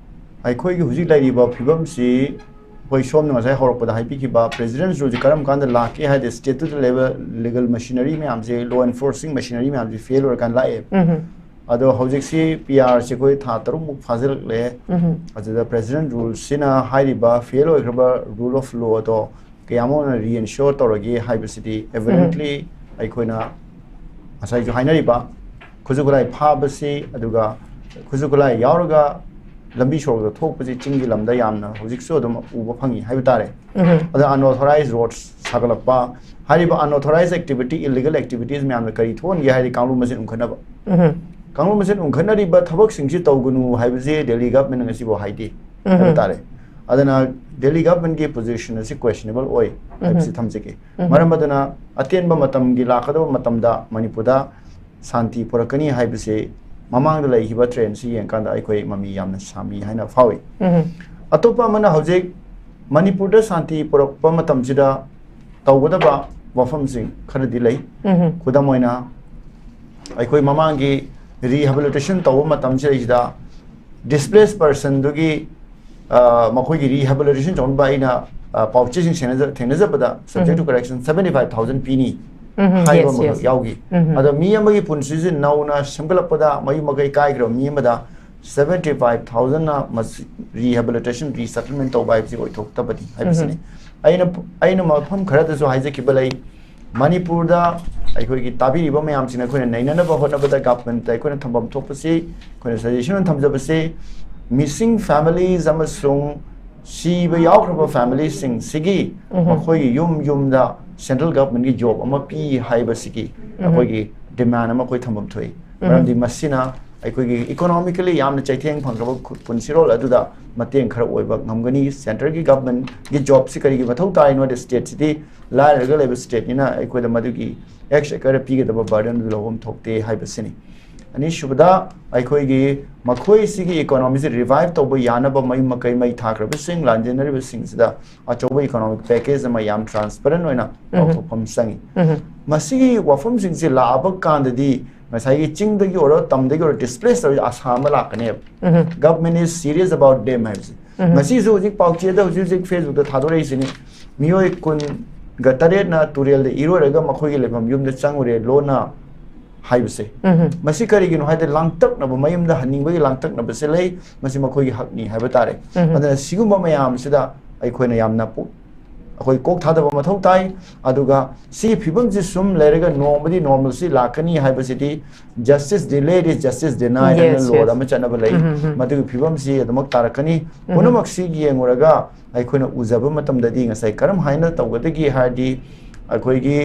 ꯑꯩꯈꯣꯏꯒꯤ ꯍꯧꯖꯤꯛ ꯂꯩꯔꯤꯕ ꯐꯤꯕꯝꯁꯤ ꯑꯩꯈꯣꯏ ꯁꯣꯝꯅ ꯉꯁꯥꯏ ꯍꯧꯔꯛꯄꯗ ꯍꯥꯏꯕꯤꯈꯤꯕ ꯄ꯭ꯔꯦꯁꯤꯗꯦꯟꯁ ꯔꯨꯜꯁꯦ ꯀꯔꯝ ꯀꯥꯟꯗ ꯂꯥꯛꯀꯦ ꯍꯥꯏꯗꯤ ꯁ꯭ꯇꯦꯠꯇꯨꯗ ꯂꯩꯕ ꯂꯤꯒꯜ ꯃꯦꯁꯤꯅꯔꯤ ꯃꯌꯥꯝꯁꯦ, ꯂꯣ ꯑꯦꯟꯐꯣꯔꯁꯤꯡ ꯃꯦꯁꯤꯅꯔꯤ ꯃꯌꯥꯝꯁꯦ ꯐꯦꯜ ꯑꯣꯏꯔꯀꯥꯟꯗ ꯂꯥꯛꯑꯦ꯫ ꯎꯝ, ꯑꯗꯣ ꯍꯧꯖꯤꯛꯁꯤ ꯄꯤ ꯑꯥꯔꯁꯤ ꯑꯩꯈꯣꯏ ꯊꯥ ꯇꯔꯨꯛꯃꯨꯛ ꯐꯥꯖꯤꯜꯂꯛꯂꯦ꯫ ꯎꯝ, ꯑꯗꯨꯗ ꯄ꯭ꯔꯦꯁꯤꯗꯦꯟ ꯔꯨꯜꯁꯤꯅ ꯍꯥꯏꯔꯤꯕ ꯐꯦꯜ ꯑꯣꯏꯈ꯭ꯔꯕ ꯔꯨꯜ ꯑꯣꯐ ꯂꯣꯗꯣ ꯀꯌꯥꯃꯨꯛꯅ ꯔꯤꯑꯦꯟꯁꯤꯌꯣꯔ ꯇꯧꯔꯒꯦ ꯍꯥꯏꯕꯁꯤꯗꯤ ꯑꯦꯚꯤꯗꯦꯟꯠꯂꯤ ꯑꯩꯈꯣꯏꯅ ꯉꯁꯥꯏꯁꯨ ꯍꯥꯏꯅꯔꯤꯕ ꯈꯨꯠꯁꯨ ꯈꯨꯠꯂꯥꯏ ꯐꯥꯕꯁꯤ, ꯑꯗꯨꯒ ꯈꯨꯠꯁꯨ ꯈꯨꯠꯂꯥꯏ ꯌꯥꯎꯔꯒ ꯂꯝꯕꯤ ꯁꯣꯔꯣꯛꯇ ꯊꯣꯛꯄꯁꯤ ꯆꯤꯡꯒꯤ ꯂꯝꯗ ꯌꯥꯝꯅ ꯍꯧꯖꯤꯛꯁꯨ ꯑꯗꯨꯝ ꯎꯕ ꯐꯪꯉꯤ ꯍꯥꯏꯕ ꯇꯥꯔꯦ꯫ ꯎꯝ, ꯑꯗ unauthorized road ꯁꯥꯒꯠꯂꯛꯄ, ꯍꯥꯏꯔꯤꯕ unauthorized activity, illegal activities ꯃꯌꯥꯝꯅ ꯀꯔꯤ ꯊꯣꯛꯍꯟꯒꯦ ꯍꯥꯏꯔꯗꯤ ꯀꯥꯡꯂꯨꯞ ꯃꯁꯦꯟ ꯎꯪꯈꯠꯅꯕ꯫ ꯎꯝ, ꯀꯥꯡꯂꯨꯞ ꯃꯁꯦꯟ ꯎꯪꯈꯠꯅꯔꯤꯕ ꯊꯕꯛꯁꯤꯡꯁꯤ ꯇꯧꯒꯅꯨ ꯍꯥꯏꯕꯁꯤ ꯗꯦꯜꯂꯤ ꯒꯚꯔꯟꯃꯦꯟꯠꯅ ꯉꯁꯤꯐꯥꯎ ꯍꯥꯏꯗꯦ ꯍꯥꯏꯕ ꯎꯝ꯫ ꯇꯥꯔꯦ꯫ ꯑꯗꯨꯅ ꯗꯦꯜꯂꯤ ꯒꯚꯔꯟꯃꯦꯟꯠꯀꯤ ꯄꯣꯖꯤꯁꯟ ꯑꯁꯤ ꯀ꯭ꯋꯦꯁꯆꯅꯦꯕꯜ ꯑꯣꯏ ꯍꯥꯏꯕꯁꯤ ꯎꯝ꯫ ꯊꯝꯖꯒꯦ꯫ ꯎꯝ꯫ ꯃꯔꯝ ꯑꯗꯨꯅ ꯑꯇꯦꯟꯕ ꯃꯇꯝꯒꯤ ꯂꯥꯛꯀꯗꯕ ꯃꯇꯝꯗ ꯃꯅꯤꯄꯨꯔꯗ ꯁꯥꯟꯇꯤ ꯄꯨꯔꯛꯀꯅꯤ ꯍꯥꯏꯕꯁꯤ ꯃꯃꯥꯡꯗ ꯂꯩꯈꯤꯕ ꯇ꯭ꯔꯦꯟꯁꯤ ꯌꯦꯡꯀꯥꯟꯗ ꯑꯩꯈꯣꯏ ꯃꯃꯤ ꯌꯥꯝꯅ ꯁꯥꯃꯤ ꯍꯥꯏꯅ ꯐꯥꯎꯏ꯫ ꯎꯝ꯫ ꯑꯇꯣꯞꯄ ꯑꯃꯅ ꯍꯧꯖꯤꯛ ꯃꯅꯤꯄꯨꯔꯗ ꯁꯥꯟꯇꯤ ꯄꯨꯔꯛꯄ ꯃꯇꯝꯁꯤꯗ ꯇꯧꯒꯗꯕ ꯋꯥꯐꯝꯁꯤꯡ ꯈꯔꯗꯤ ꯂꯩ꯫ ꯎꯝ꯫ ꯈꯨꯗꯝ ꯑꯣꯏꯅ ꯑꯩꯈꯣꯏ ꯃꯃꯥꯡꯒꯤ ꯔꯤꯍꯦꯕꯤꯂꯤꯇꯦꯁꯟ ꯇꯧꯕ ꯃꯇꯝꯁꯤꯗꯩꯁꯤꯗ ꯗꯤꯁꯄ꯭ꯂꯦꯁ ꯄꯔꯁꯟꯗꯨꯒꯤ ꯃꯈꯣꯏꯒꯤ ꯔꯤꯍꯦꯕꯤꯂꯤꯇꯦꯁꯟ ꯇꯧꯅꯕ ꯑꯩꯅ ꯄꯥꯎꯆꯦꯁꯤꯡ ꯊꯦꯡꯅꯖꯕꯗ subject to correction seventy five thousand ꯄꯤꯅꯤ ꯍꯥꯏꯕ ꯑꯃꯈꯛ ꯌꯥꯎꯈꯤ꯫ ꯑꯗꯣ ꯃꯤ ꯑꯃꯒꯤ ꯄꯨꯟꯁꯤꯁꯤ ꯅꯧꯅ ꯁꯦꯝꯒꯠꯂꯛꯄꯗ ꯃꯌꯨꯝ ꯃꯀꯩ ꯀꯥꯏꯈ꯭ꯔꯕ ꯃꯤ ꯑꯃꯗ seventy five thousandꯅ rehabilitation, resettlement ꯇꯧꯕ ꯍꯥꯏꯕꯁꯤ ꯑꯣꯏꯊꯣꯛꯇꯕꯅꯤ ꯍꯥꯏꯕꯁꯤꯅꯤ꯫ ꯑꯩꯅ ꯑꯩꯅ ꯃꯐꯝ ꯈꯔꯗꯁꯨ ꯍꯥꯏꯖꯈꯤꯕ ꯂꯩ꯫ ꯃꯅꯤꯄꯨꯔꯗ ꯑꯩꯈꯣꯏꯒꯤ ꯇꯥꯕꯤꯔꯤꯕ ꯃꯌꯥꯝꯁꯤꯡꯅ ꯑꯩꯈꯣꯏꯅ ꯅꯩꯅꯅꯕ ꯍꯣꯠꯅꯕꯗ ꯒꯚꯔꯟꯃꯦꯟꯠꯇ ꯑꯩꯈꯣꯏꯅ ꯊꯝꯐꯝ ꯊꯣꯛꯄꯁꯤ, ꯑꯩꯈꯣꯏꯅ ꯁꯖꯦꯁꯟ ꯑꯣꯏꯅ ꯊꯝꯖꯕꯁꯤ, ꯃꯤꯁꯤꯡ ꯐꯦꯃꯤꯂꯤꯁ ꯑꯃꯁꯨꯡ ꯁꯤꯕ ꯌꯥꯎꯈ꯭ꯔꯕ ꯐꯦꯃꯤꯂꯤꯁꯤꯡꯁꯤꯒꯤ ꯃꯈꯣꯏꯒꯤ ꯌꯨꯝ ꯌꯨꯝꯗ ꯁꯦꯟꯇ꯭ꯔꯦꯜ ꯒꯚꯔꯟꯃꯦꯟꯠꯀꯤ ꯖꯣꯕ ꯑꯃ ꯄꯤ ꯍꯥꯏꯕꯁꯤꯒꯤ ꯑꯩꯈꯣꯏꯒꯤ ꯗꯤꯃꯥꯟ ꯑꯃ ꯑꯩꯈꯣꯏ ꯊꯝꯐꯝ ꯊꯣꯛꯏ꯫ ꯃꯔꯝꯗꯤ ꯃꯁꯤꯅ ꯑꯩꯈꯣꯏꯒꯤ economically ꯌꯥꯝꯅ ꯆꯩꯊꯦꯡ ꯐꯪꯈ꯭ꯔꯕ ꯈꯨ-, ꯄꯨꯟꯁꯤꯔꯣꯜ ꯑꯗꯨꯗ ꯃꯇꯦꯡ ꯈꯔ ꯑꯣꯏꯕ ꯉꯝꯒꯅꯤ꯫ Centreꯒꯤ governmentꯒꯤ jobꯁꯤ ꯀꯔꯤꯒꯤ ꯃꯊꯧ ꯇꯥꯏꯅꯣ ꯍꯥꯏꯗꯤ, stateꯁꯤꯗꯤ ꯂꯥꯏꯔꯔꯒ ꯂꯩꯕ stateꯅꯤꯅ ꯑꯩꯈꯣꯏꯗ ꯃꯗꯨꯒꯤ exchequerꯗ ꯄꯤꯒꯗꯕ burden ꯑꯗꯨ ꯂꯧꯐꯝ ꯊꯣꯛꯇꯦ ꯍꯥꯏꯕꯁꯤꯅꯤ꯫ ꯑꯅꯤꯁꯨꯕꯗ, ꯑꯩꯈꯣꯏꯒꯤ ꯃꯈꯣꯏꯁꯤꯒꯤ economyꯁꯤ revive ꯇꯧꯕ ꯌꯥꯅꯕ ꯃꯌꯨꯝ ꯃꯀꯩ ꯃꯩ ꯊꯥꯈ꯭ꯔꯕꯁꯤꯡ, ꯂꯥꯟꯖꯦꯟꯅꯔꯤꯕꯁꯤꯡꯁꯤꯗ ꯑꯆꯧꯕ economic package ꯑꯃ ꯌꯥꯝ transparent ꯑꯣꯏꯅ ꯂꯥꯎꯊꯣꯛꯐꯝ ꯆꯪꯉꯤ꯫ ꯃꯁꯤꯒꯤ ꯋꯥꯐꯝꯁꯤꯡꯁꯦ ꯂꯥꯛꯑꯕ ꯀꯥꯟꯗꯗꯤ ꯉꯁꯥꯏꯒꯤ ꯆꯤꯡꯗꯒꯤ ꯑꯣꯏꯔꯣ, ꯇꯝꯗꯒꯤ ꯑꯣꯏꯔꯣ, displace ꯇꯧꯔꯤꯁꯦ ꯑꯁꯥ ꯑꯃ ꯂꯥꯛꯀꯅꯦꯕ꯫ Government is serious about them ꯍꯥꯏꯕꯁꯦ꯫ ꯃꯁꯤꯁꯨ ꯍꯧꯖꯤꯛ ꯄꯥꯎꯆꯦꯗ ꯍꯧꯖꯤꯛ ꯍꯧꯖꯤꯛ Facebookꯇ ꯊꯥꯗꯣꯔꯛꯏꯁꯤꯅꯤ꯫ ꯃꯤꯑꯣꯏ ꯀꯨꯟꯒ ꯇꯔꯦꯠꯅ ꯇꯨꯔꯦꯜꯗ ꯏꯔꯣꯏꯔꯒ ꯃꯈꯣꯏꯒꯤ ꯂꯩꯐꯝ ꯌꯨꯝꯗ ꯆꯪꯉꯨꯔꯦ ꯂꯣꯟꯅ ꯍꯥꯏꯕꯁꯦ꯫ ꯃꯁꯤ ꯀꯔꯤꯒꯤꯅꯣ ꯍꯥꯏꯗꯤ ꯂꯥꯡꯇꯛꯅꯕ, ꯃꯌꯨꯝꯗ ꯍꯟꯅꯤꯡꯕꯒꯤ ꯂꯥꯡꯇꯛꯅꯕꯁꯦ ꯂꯩ, ꯃꯁꯤ ꯃꯈꯣꯏꯒꯤ ꯍꯛꯅꯤ ꯍꯥꯏꯕ ꯇꯥꯔꯦ꯫ ꯑꯗꯨꯅ ꯁꯤꯒꯨꯝꯕ ꯃꯌꯥꯝꯁꯤꯗ ꯑꯩꯈꯣꯏꯅ ꯌꯥꯝꯅ ꯄꯨ-, ꯑꯩꯈꯣꯏ ꯀꯣꯛ ꯊꯥꯗꯕ ꯃꯊꯧ ꯇꯥꯏ꯫ ꯑꯗꯨꯒ ꯁꯤꯒꯤ ꯐꯤꯕꯝꯁꯤ ꯁꯨꯝ ꯂꯩꯔꯒ ꯅꯣꯡꯃꯗꯤ normalcy ꯂꯥꯛꯀꯅꯤ ꯍꯥꯏꯕꯁꯤꯗꯤ justice delayed is justice denied ꯍꯥꯏꯅ Yes, ꯂꯣꯗ yes. ꯑꯃ ꯆꯠꯅꯕ ꯂꯩ꯫ ꯃꯗꯨꯒꯤ ꯐꯤꯕꯝꯁꯤ ꯑꯗꯨꯃꯛ ꯇꯥꯔꯛꯀꯅꯤ꯫ ꯄꯨꯝꯅꯃꯛꯁꯤ ꯌꯦꯡꯉꯨꯔꯒ ꯑꯩꯈꯣꯏꯅ ꯎꯖꯕ ꯃꯇꯝꯗꯗꯤ ꯉꯁꯥꯏ ꯀꯔꯝ ꯍꯥꯏꯅ ꯇꯧꯒꯗꯒꯦ ꯍꯥꯏꯔꯗꯤ ꯑꯩꯈꯣꯏꯒꯤ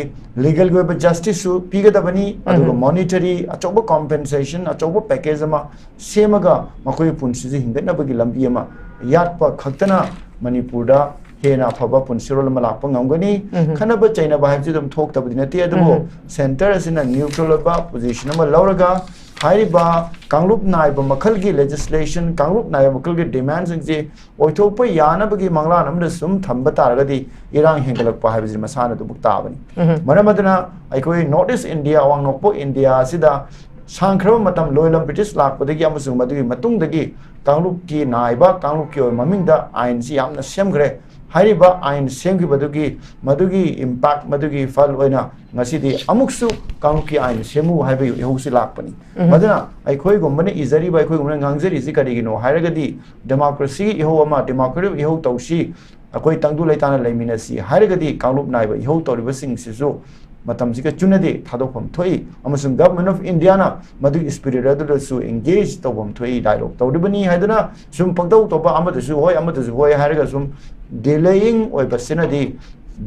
legalꯒꯤ ꯑꯣꯏꯕ justiceꯁꯨ ꯄꯤꯒꯗꯕꯅꯤ, ꯑꯗꯨꯒ monetary ꯑꯆꯧꯕ compensation, ꯑꯆꯧꯕ package ꯑꯃ ꯁꯦꯝꯃꯒ ꯃꯈꯣꯏꯒꯤ ꯄꯨꯟꯁꯤꯁꯦ ꯍꯤꯡꯒꯠꯅꯕꯒꯤ ꯂꯝꯕꯤ ꯑꯃ ꯌꯥꯠꯄ ꯈꯛꯇꯅ ꯃꯅꯤꯄꯨꯔꯗ ꯍꯦꯟꯅ ꯑꯐꯕ ꯄꯨꯟꯁꯤꯔꯣꯜ ꯑꯃ ꯂꯥꯛꯄ ꯉꯝꯒꯅꯤ꯫ ꯈꯠꯅꯕ ꯆꯩꯅꯕ ꯍꯥꯏꯕꯁꯤ ꯑꯗꯨꯝ ꯊꯣꯛꯇꯕꯗꯤ ꯅꯠꯇꯦ, ꯑꯗꯨꯕꯨ centre ꯑꯁꯤꯅ neutral ꯑꯣꯏꯕ position ꯑꯃ ꯂꯧꯔꯒ ꯍꯥꯏꯔꯤꯕ ꯀꯥꯡꯂꯨꯞ ꯅꯥꯏꯕ ꯃꯈꯜꯒꯤ legislation, ꯀꯥꯡꯂꯨꯞ ꯅꯥꯏꯕ ꯃꯈꯜꯒꯤ demandꯁꯤꯡꯁꯤ ꯑꯣꯏꯊꯣꯛꯄ ꯌꯥꯅꯕꯒꯤ ꯃꯪꯂꯥꯟ ꯑꯃꯗ ꯁꯨꯝ ꯊꯝꯕ ꯇꯥꯔꯒꯗꯤ ꯏꯔꯥꯡ ꯍꯦꯟꯒꯠꯂꯛꯄ ꯍꯥꯏꯕꯁꯤ ꯃꯁꯥꯅ ꯑꯗꯨꯃꯛ ꯇꯥꯕꯅꯤ꯫ ꯃꯔꯝ ꯑꯗꯨꯅ ꯑꯩꯈꯣꯏ North East India, ꯑꯋꯥꯡ ꯅꯣꯡꯄꯣꯛ ꯏꯟꯗꯤꯌꯥ ꯑꯁꯤꯗ ꯁꯥꯡꯈ꯭ꯔꯕ ꯃꯇꯝ ꯂꯣꯏꯂꯝ British ꯂꯥꯛꯄꯗꯒꯤ ꯑꯃꯁꯨꯡ ꯃꯗꯨꯒꯤ ꯃꯇꯨꯡꯗꯒꯤ ꯀꯥꯡꯂꯨꯞꯀꯤ ꯅꯥꯏꯕ, ꯀꯥꯡꯂꯨꯞꯀꯤ ꯑꯣꯏꯕ ꯃꯃꯤꯡꯗ ꯑꯥꯏꯟꯁꯤ ꯌꯥꯝꯅ ꯁꯦꯝꯈ꯭ꯔꯦ꯫ ꯍꯥꯏꯔꯤꯕ ꯑꯥꯏꯟ ꯁꯦꯝꯈꯤꯕꯗꯨꯒꯤ ꯃꯗꯨꯒꯤ impact, ꯃꯗꯨꯒꯤ ꯐꯜ ꯑꯣꯏꯅ ꯉꯁꯤꯗꯤ ꯑꯃꯨꯛꯁꯨ ꯀꯥꯡꯂꯨꯞꯀꯤ ꯑꯥꯏꯟ ꯁꯦꯝꯃꯨ ꯍꯥꯏꯕꯒꯤ ꯏꯍꯧꯁꯤ ꯂꯥꯛꯄꯅꯤ꯫ ꯃꯗꯨꯅ ꯑꯩꯈꯣꯏꯒꯨꯝꯕꯅ ꯏꯖꯔꯤꯕ, ꯑꯩꯈꯣꯏꯒꯨꯝꯕꯅ ꯉꯥꯡꯖꯔꯤꯁꯤ ꯀꯔꯤꯒꯤꯅꯣ ꯍꯥꯏꯔꯒꯗꯤ democracyꯒꯤ ꯏꯍꯧ ꯑꯃ, democratic ꯏꯍꯧ ꯇꯧꯁꯤ, ꯑꯩꯈꯣꯏ ꯇꯪꯗꯨ ꯂꯩꯇꯥꯅ ꯂꯩꯃꯤꯟꯅꯁꯤ ꯍꯥꯏꯔꯒꯗꯤ ꯀꯥꯡꯂꯨꯞ ꯅꯥꯏꯕ ꯏꯍꯧ ꯇꯧꯔꯤꯕꯁꯤꯡꯁꯤꯁꯨ ꯃꯇꯝꯁꯤꯒ ꯆꯨꯅꯗꯦ ꯊꯥꯗꯣꯛꯐꯝ ꯊꯣꯛꯏ, ꯑꯃꯁꯨꯡ Government of Indiaꯅ ꯃꯗꯨꯒꯤ spirit ꯑꯗꯨꯗꯁꯨ engage ꯇꯧꯐꯝ ꯊꯣꯛꯏ, dialogue ꯇꯧꯔꯤꯕꯅꯤ ꯍꯥꯏꯗꯨꯅ ꯁꯨꯝ ꯄꯪꯇꯧ ꯇꯧꯕ, ꯑꯃꯗꯁꯨ ꯍꯣꯏ, ꯑꯃꯗꯁꯨ ꯍꯣꯏ ꯍꯥꯏꯔꯒ ꯁꯨꯝ delaying ꯑꯣꯏꯕꯁꯤꯅꯗꯤ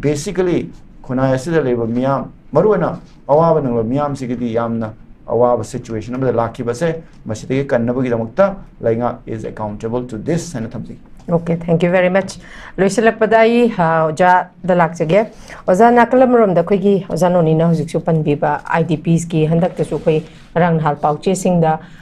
basically ꯈꯨꯟꯅꯥꯏ ꯑꯁꯤꯗ ꯂꯩꯕ ꯃꯤꯌꯥꯝ, ꯃꯔꯨꯑꯣꯏꯅ ꯑꯋꯥꯕ ꯅꯪꯕ ꯃꯤꯌꯥꯝꯁꯤꯒꯤꯗꯤ ꯌꯥꯝꯅ ꯑꯋꯥꯕ situation ꯑꯃꯗ ꯂꯥꯛꯈꯤꯕꯁꯦ, ꯃꯁꯤꯗꯒꯤ ꯀꯟꯅꯕꯒꯤꯗꯃꯛꯇ ꯂꯩꯉꯥꯛ is accountable to this ꯍꯥꯏꯅ ꯊꯝꯖꯒꯦ꯫ Okay, thank you very much. ꯂꯣꯏꯁꯤꯜꯂꯛꯄꯗ ꯑꯩ ꯑ, ꯑꯣꯖꯥꯗ ꯂꯥꯛꯆꯒꯦ꯫ ꯑꯣꯖꯥ, ꯅꯥꯀꯜ ꯑꯃꯔꯣꯝꯗ ꯑꯩꯈꯣꯏꯒꯤ ꯑꯣꯖꯥ ꯅꯣꯅꯤꯅ ꯍꯧꯖꯤꯛꯁꯨ ꯄꯟꯕꯤꯕ IDPs ꯀꯤ ꯍꯟꯗꯛꯇꯁꯨ ꯑꯩꯈꯣꯏ ꯉꯔꯥꯡ ꯅꯍꯥꯟ ꯄꯥꯎꯆꯦꯁꯤꯡꯗ